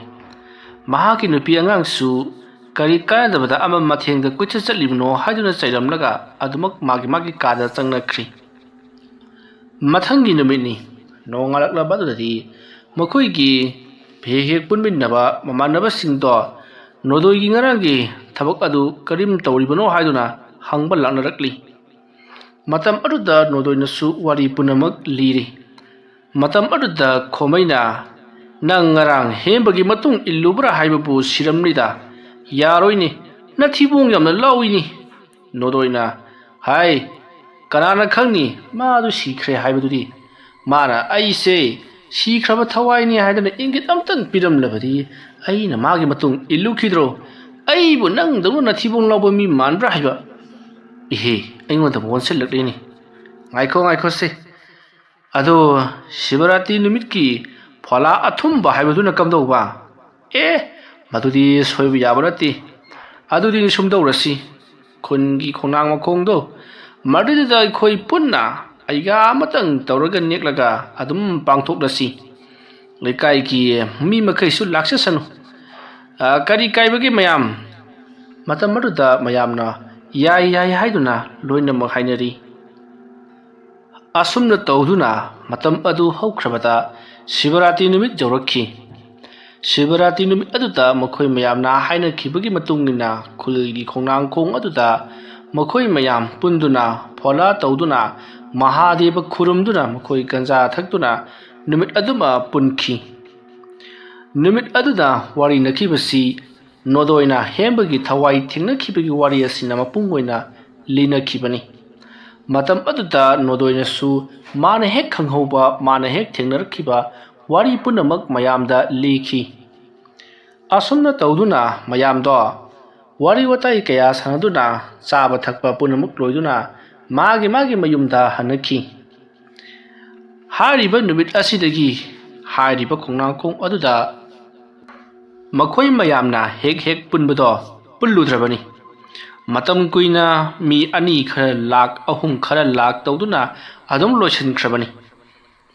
ꯃꯍꯥꯛꯀꯤ ꯅꯨꯄꯤ ꯑꯉꯥꯡꯁꯨ ꯀꯔꯤ ꯀꯥꯟꯅꯗꯕꯗ ꯑꯃ ꯃꯊꯦꯡꯗ ꯀꯣꯏꯆꯠ ꯆꯠꯂꯤꯕꯅꯣ ꯍꯥꯏꯗꯨꯅ ꯆꯩꯔꯝꯂꯒ ꯑꯗꯨꯃꯛ ꯃꯥꯒꯤ ꯃꯥꯒꯤ ꯀꯥꯗ ꯆꯪꯅꯈ꯭ꯔꯤ꯫ ꯃꯊꯪꯒꯤ ꯅꯨꯃꯤꯠꯅꯤ꯫ ꯅꯣꯡꯉꯥꯜꯂꯛꯂꯕ ꯑꯗꯨꯗꯗꯤ ꯃꯈꯣꯏꯒꯤ ꯍꯦꯛ ꯍꯦꯛ ꯄꯨꯟꯃꯤꯟꯅꯕ ꯃꯃꯥꯟꯅꯕꯁꯤꯡꯗꯣ ꯅꯣꯗꯣꯏꯒꯤ ꯉꯔꯥꯡꯒꯤ ꯊꯕꯛ ꯑꯗꯨ ꯀꯔꯤꯝ ꯇꯧꯔꯤꯕꯅꯣ ꯍꯥꯏꯗꯨꯅ ꯍꯪꯕ ꯂꯥꯛꯅꯔꯛꯂꯤ꯫ ꯃꯇꯝ ꯑꯗꯨꯗ ꯅꯣꯗꯣꯏꯅꯁꯨ ꯋꯥꯔꯤ ꯄꯨꯝꯅꯃꯛ ꯂꯤꯔꯤ꯫ ꯃꯇꯝ ꯑꯗꯨꯗ ꯈꯣꯃꯩꯅ, "ꯅꯪ ꯉꯔꯥꯡ ꯍꯦꯝꯕꯒꯤ ꯃꯇꯨꯡ ꯏꯜꯂꯨꯕ꯭ꯔꯥ ꯍꯥꯏꯕꯕꯨ ꯁꯤꯔꯝꯂꯤꯗ꯫ ꯌꯥꯔꯣꯏꯅꯦ, ꯅꯊꯤꯕꯣꯡ ꯌꯥꯝꯅ ꯂꯥꯎꯏꯅꯤ"꯫ ꯅꯣꯗꯣꯏꯅ, "ꯍꯥꯏ, ꯀꯅꯥꯅ ꯈꯪꯅꯤ ꯃꯥꯗꯨ ꯁꯤꯈ꯭ꯔꯦ ꯍꯥꯏꯕꯗꯨꯗꯤ? ꯃꯥꯅ ꯑꯩꯁꯦ ꯁꯤꯈ꯭ꯔꯕ ꯊꯋꯥꯏꯅꯤ ꯍꯥꯏꯗꯅ ꯏꯪꯒꯤꯠ ꯑꯝꯇꯪ ꯄꯤꯔꯝꯂꯕꯗꯤ ꯑꯩꯅ ꯃꯥꯒꯤ ꯃꯇꯨꯡ ꯏꯜꯂꯨꯈꯤꯗ꯭ꯔꯣ? ꯑꯩꯕꯨ ꯅꯪꯗꯧꯅ ꯅꯊꯤꯕꯣꯡ ꯂꯥꯎꯕ ꯃꯤ ꯃꯥꯟꯕ꯭ꯔꯥ ꯍꯥꯏꯕ? ꯏꯍꯦ, ꯑꯩꯉꯣꯟꯗ ꯑꯣꯟꯁꯤꯜꯂꯛꯂꯦꯅꯦ꯫ ꯉꯥꯏꯈꯣ, ꯉꯥꯏꯈꯣꯁꯦ꯫ ꯑꯗꯣ ꯁꯤꯕꯔꯥꯇꯤ ꯅꯨꯃꯤꯠꯀꯤ ꯐꯣꯂꯥ ꯑꯊꯨꯝꯕ ꯍꯥꯏꯕꯗꯨꯅ ꯀꯝꯗꯧꯕ?" "ꯑꯦ, ꯃꯗꯨꯗꯤ ꯁꯣꯏꯕ ꯌꯥꯕ ꯅꯠꯇꯦ꯫ ꯑꯗꯨꯗꯤ ꯁꯨꯝ ꯇꯧꯔꯁꯤ, ꯈꯨꯟꯒꯤ ꯈꯣꯡꯅꯥꯡ ꯃꯈꯣꯡꯗꯣ, ꯃꯗꯨꯗꯨꯗ ꯑꯩꯈꯣꯏ ꯄꯨꯟꯅ ꯑꯩꯒꯥ ꯑꯃꯇꯪ ꯇꯧꯔꯒ ꯅꯦꯛꯂꯒ ꯑꯗꯨꯝ ꯄꯥꯡꯊꯣꯛꯂꯁꯤ꯫ ꯂꯩꯀꯥꯏꯒꯤ ꯃꯤ ꯃꯈꯩꯁꯨ ꯂꯥꯛꯆꯁꯅꯨ꯫ ꯑ, ꯀꯔꯤ ꯀꯥꯏꯕꯒꯦ ꯃꯌꯥꯝ?" ꯃꯇꯝ ꯑꯗꯨꯗ ꯃꯌꯥꯝꯅ "ꯌꯥꯏ, ꯌꯥꯏ" ꯍꯥꯏꯗꯨꯅ ꯂꯣꯏꯅꯃꯛ ꯍꯥꯏꯅꯔꯤ꯫ ꯑꯁꯨꯝꯅ ꯇꯧꯗꯨꯅ ꯃꯇꯝ ꯑꯗꯨ ꯍꯧꯈ꯭ꯔꯕꯗ ꯁꯤꯕꯔꯥꯇꯤ ꯅꯨꯃꯤꯠ ꯌꯧꯔꯛꯈꯤ꯫ ꯁꯤꯕꯔꯥꯇꯤ ꯅꯨꯃꯤꯠ ꯑꯗꯨꯗ ꯃꯈꯣꯏ ꯃꯌꯥꯝꯅ ꯍꯥꯏꯅꯈꯤꯕꯒꯤ ꯃꯇꯨꯡ ꯏꯟꯅ ꯈꯨꯜꯒꯤ ꯈꯣꯡꯅꯥꯡꯈꯣꯡ ꯑꯗꯨꯗ ꯃꯈꯣꯏ ꯃꯌꯥꯝ ꯄꯨꯟꯗꯨꯅ ꯐꯣꯂꯥ ꯇꯧꯗꯨꯅ ꯃꯍꯥꯗꯦꯕ ꯈꯨꯔꯨꯝꯗꯨꯅ ꯃꯈꯣꯏ ꯒꯟꯖꯥ ꯊꯛꯇꯨꯅ ꯅꯨꯃꯤꯠ ꯑꯗꯨꯃ ꯄꯨꯟꯈꯤ꯫ ꯅꯨꯃꯤꯠ ꯑꯗꯨꯗ ꯋꯥꯔꯤ ꯅꯈꯤꯕꯁꯤ ꯅꯣꯗꯣꯏꯅ ꯍꯦꯝꯕꯒꯤ ꯊꯋꯥꯏ ꯊꯦꯡꯅꯈꯤꯕꯒꯤ ꯋꯥꯔꯤ ꯑꯁꯤꯅ ꯃꯄꯨꯡ ꯑꯣꯏꯅ ꯂꯤꯅꯈꯤꯕꯅꯤ꯫ ꯃꯇꯝ ꯑꯗꯨꯗ ꯅꯣꯗꯣꯏꯅꯁꯨ ꯃꯥꯅ ꯍꯦꯛ ꯈꯪꯍꯧꯕ, ꯃꯥꯅ ꯍꯦꯛ ꯊꯦꯡꯅꯔꯛꯈꯤꯕ ꯋꯥꯔꯤ ꯄꯨꯝꯅꯃꯛ ꯃꯌꯥꯝꯗ ꯂꯤꯈꯤ꯫ ꯑꯁꯨꯝꯅ ꯇꯧꯗꯨꯅ ꯃꯌꯥꯝꯗꯣ ꯋꯥꯔꯤ ꯋꯥꯇꯥꯏ ꯀꯌꯥ ꯁꯥꯟꯅꯗꯨꯅ ꯆꯥꯕ ꯊꯛꯄ ꯄꯨꯝꯅꯃꯛ ꯂꯣꯏꯗꯨꯅ ꯃꯥꯒꯤ ꯃꯥꯒꯤ ꯃꯌꯨꯝꯗ ꯍꯟꯅꯈꯤ꯫ ꯍꯥꯏꯔꯤꯕ ꯅꯨꯃꯤꯠ ꯑꯁꯤꯗꯒꯤ ꯍꯥꯏꯔꯤꯕ ꯈꯣꯡꯅꯥꯡꯈꯣꯡ ꯑꯗꯨꯗ ꯃꯈꯣꯏ ꯃꯌꯥꯝꯅ ꯍꯦꯛ ꯍꯦꯛ ꯄꯨꯟꯕꯗꯣ ꯄꯨꯜꯂꯨꯗ꯭ꯔꯕꯅꯤ꯫ ꯃꯇꯝ ꯀꯨꯏꯅ ꯃꯤ ꯑꯅꯤ ꯈꯔ ꯂꯥꯛ, ꯑꯍꯨꯝ ꯈꯔ ꯂꯥꯛ ꯇꯧꯗꯨꯅ ꯑꯗꯨꯝ ꯂꯣꯏꯁꯤꯟꯈ꯭ꯔꯕꯅꯤ꯫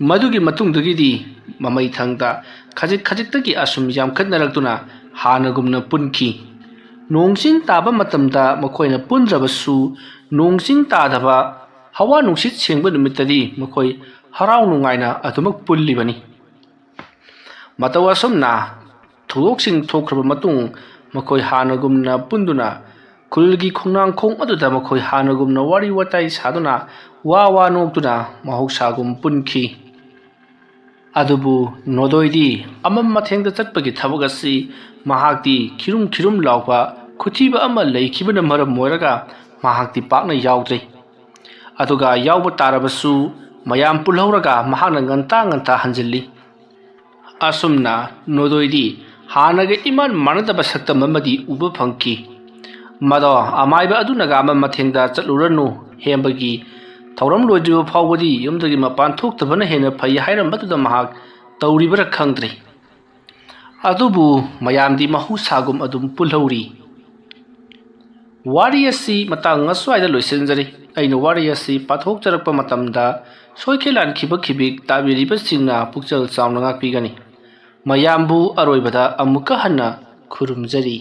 ꯃꯗꯨꯒꯤ ꯃꯇꯨꯡꯗꯒꯤꯗꯤ ꯃꯃꯩ ꯊꯪꯗ ꯈꯖꯤꯛ ꯈꯖꯤꯛꯇꯒꯤ ꯑꯁꯨꯝ ꯌꯥꯝꯈꯠꯅꯔꯛꯇꯨꯅ ꯍꯥꯟꯅꯒꯨꯝꯅ ꯄꯨꯟꯈꯤ꯫ ꯅꯣꯡ ꯆꯤꯡ ꯇꯥꯕ ꯃꯇꯝꯗ ꯃꯈꯣꯏꯅ ꯄꯨꯟꯗ꯭ꯔꯕꯁꯨ, ꯅꯣꯡ ꯆꯤꯡ ꯇꯥꯗꯕ, ꯍꯋꯥ ꯅꯨꯡꯁꯤꯠ ꯁꯦꯡꯕ ꯅꯨꯃꯤꯠꯇꯗꯤ ꯃꯈꯣꯏ ꯍꯔꯥꯎ ꯅꯨꯡꯉꯥꯏꯅ ꯑꯗꯨꯃꯛ ꯄꯨꯜꯂꯤꯕꯅꯤ꯫ ꯃꯇꯧ ꯑꯁꯨꯝꯅ ꯊꯧꯗꯣꯛꯁꯤꯡ ꯊꯣꯛꯈ꯭ꯔꯕ ꯃꯇꯨꯡ, ꯃꯈꯣꯏ ꯍꯥꯟꯅꯒꯨꯝꯅ ꯄꯨꯟꯗꯨꯅ ꯈꯨꯜꯒꯤ ꯈꯣꯡꯅꯥꯡꯈꯣꯡ ꯑꯗꯨꯗ ꯃꯈꯣꯏ ꯍꯥꯟꯅꯒꯨꯝꯅ ꯋꯥꯔꯤ ꯋꯥꯇꯥꯏ ꯁꯥꯗꯨꯅ ꯋꯥ ꯋꯥ ꯅꯣꯛꯇꯨꯅ ꯃꯍꯧꯁꯥꯒꯨꯝ ꯄꯨꯟꯈꯤ꯫ ꯑꯗꯨꯕꯨ ꯅꯣꯗꯣꯏꯗꯤ ꯑꯃꯝ ꯑꯊꯦꯡꯗ ꯆꯠꯄꯒꯤ ꯊꯕꯛ ꯑꯁꯤ ꯃꯍꯥꯛꯇꯤ ꯈꯤꯔꯨꯝ ꯈꯤꯔꯨꯝ ꯂꯥꯎꯕ ꯈꯨꯊꯤꯕ ꯑꯃ ꯂꯩꯈꯤꯕꯅ ꯃꯔꯝ ꯑꯣꯏꯔꯒ ꯃꯍꯥꯛꯇꯤ ꯄꯥꯛꯅ ꯌꯥꯎꯗ꯭ꯔꯦ꯫ ꯑꯗꯨꯒ ꯌꯥꯎꯕ ꯇꯥꯔꯕꯁꯨ ꯃꯌꯥꯝ ꯄꯨꯜꯍꯧꯔꯒ ꯃꯍꯥꯛꯅ ꯉꯟꯇꯥ ꯉꯟꯇꯥ ꯍꯟꯖꯤꯜꯂꯤ꯫ ꯑꯁꯨꯝꯅ ꯅꯣꯗꯣꯏꯗꯤ ꯍꯥꯟꯅꯒ ꯏꯃꯥꯟ ꯃꯥꯟꯅꯗꯕ ꯁꯛꯇꯝ ꯑꯃꯗꯤ ꯎꯕ ꯐꯪꯈꯤ꯫ ꯃꯗꯣ ꯑꯃꯥꯏꯕ ꯑꯗꯨꯅꯒ ꯑꯃꯝ ꯑꯊꯦꯡꯗ ꯆꯠꯂꯨꯔꯅꯨ, ꯍꯦꯝꯕꯒꯤ ꯊꯧꯔꯝ ꯂꯣꯏꯗ꯭ꯔꯤꯕ ꯐꯥꯎꯕꯗꯤ ꯌꯨꯝꯗꯒꯤ ꯃꯄꯥꯟ ꯊꯣꯛꯇꯕꯅ ꯍꯦꯟꯅ ꯐꯩ ꯍꯥꯏꯔꯝꯕꯗꯨꯗ ꯃꯍꯥꯛ ꯇꯧꯔꯤꯕꯔꯥ ꯈꯪꯗ꯭ꯔꯦ꯫ ꯑꯗꯨꯕꯨ ꯃꯌꯥꯝꯗꯤ ꯃꯍꯧꯁꯥꯒꯨꯝ ꯑꯗꯨꯝ ꯄꯨꯜꯍꯧꯔꯤ꯫ ꯋꯥꯔꯤ ꯑꯁꯤ ꯃꯇꯥꯡ ꯑꯁ꯭ꯋꯥꯏꯗ ꯂꯣꯏꯁꯤꯟꯖꯔꯤ꯫ ꯑꯩꯅ ꯋꯥꯔꯤ ꯑꯁꯤ ꯄꯥꯊꯣꯛꯆꯔꯛꯄ ꯃꯇꯝꯗ ꯁꯣꯏꯈꯤ ꯂꯥꯟꯈꯤꯕ ꯈꯤꯕꯤꯛ ꯇꯥꯕꯤꯔꯤꯕꯁꯤꯡꯅ ꯄꯨꯛꯆꯦꯜ ꯆꯥꯎꯅ ꯉꯥꯛꯄꯤꯒꯅꯤ꯫ ꯃꯌꯥꯝꯕꯨ ꯑꯔꯣꯏꯕꯗ ꯑꯃꯨꯛꯀ ꯍꯟꯅ ꯈꯨꯔꯨꯝꯖꯔꯤ꯫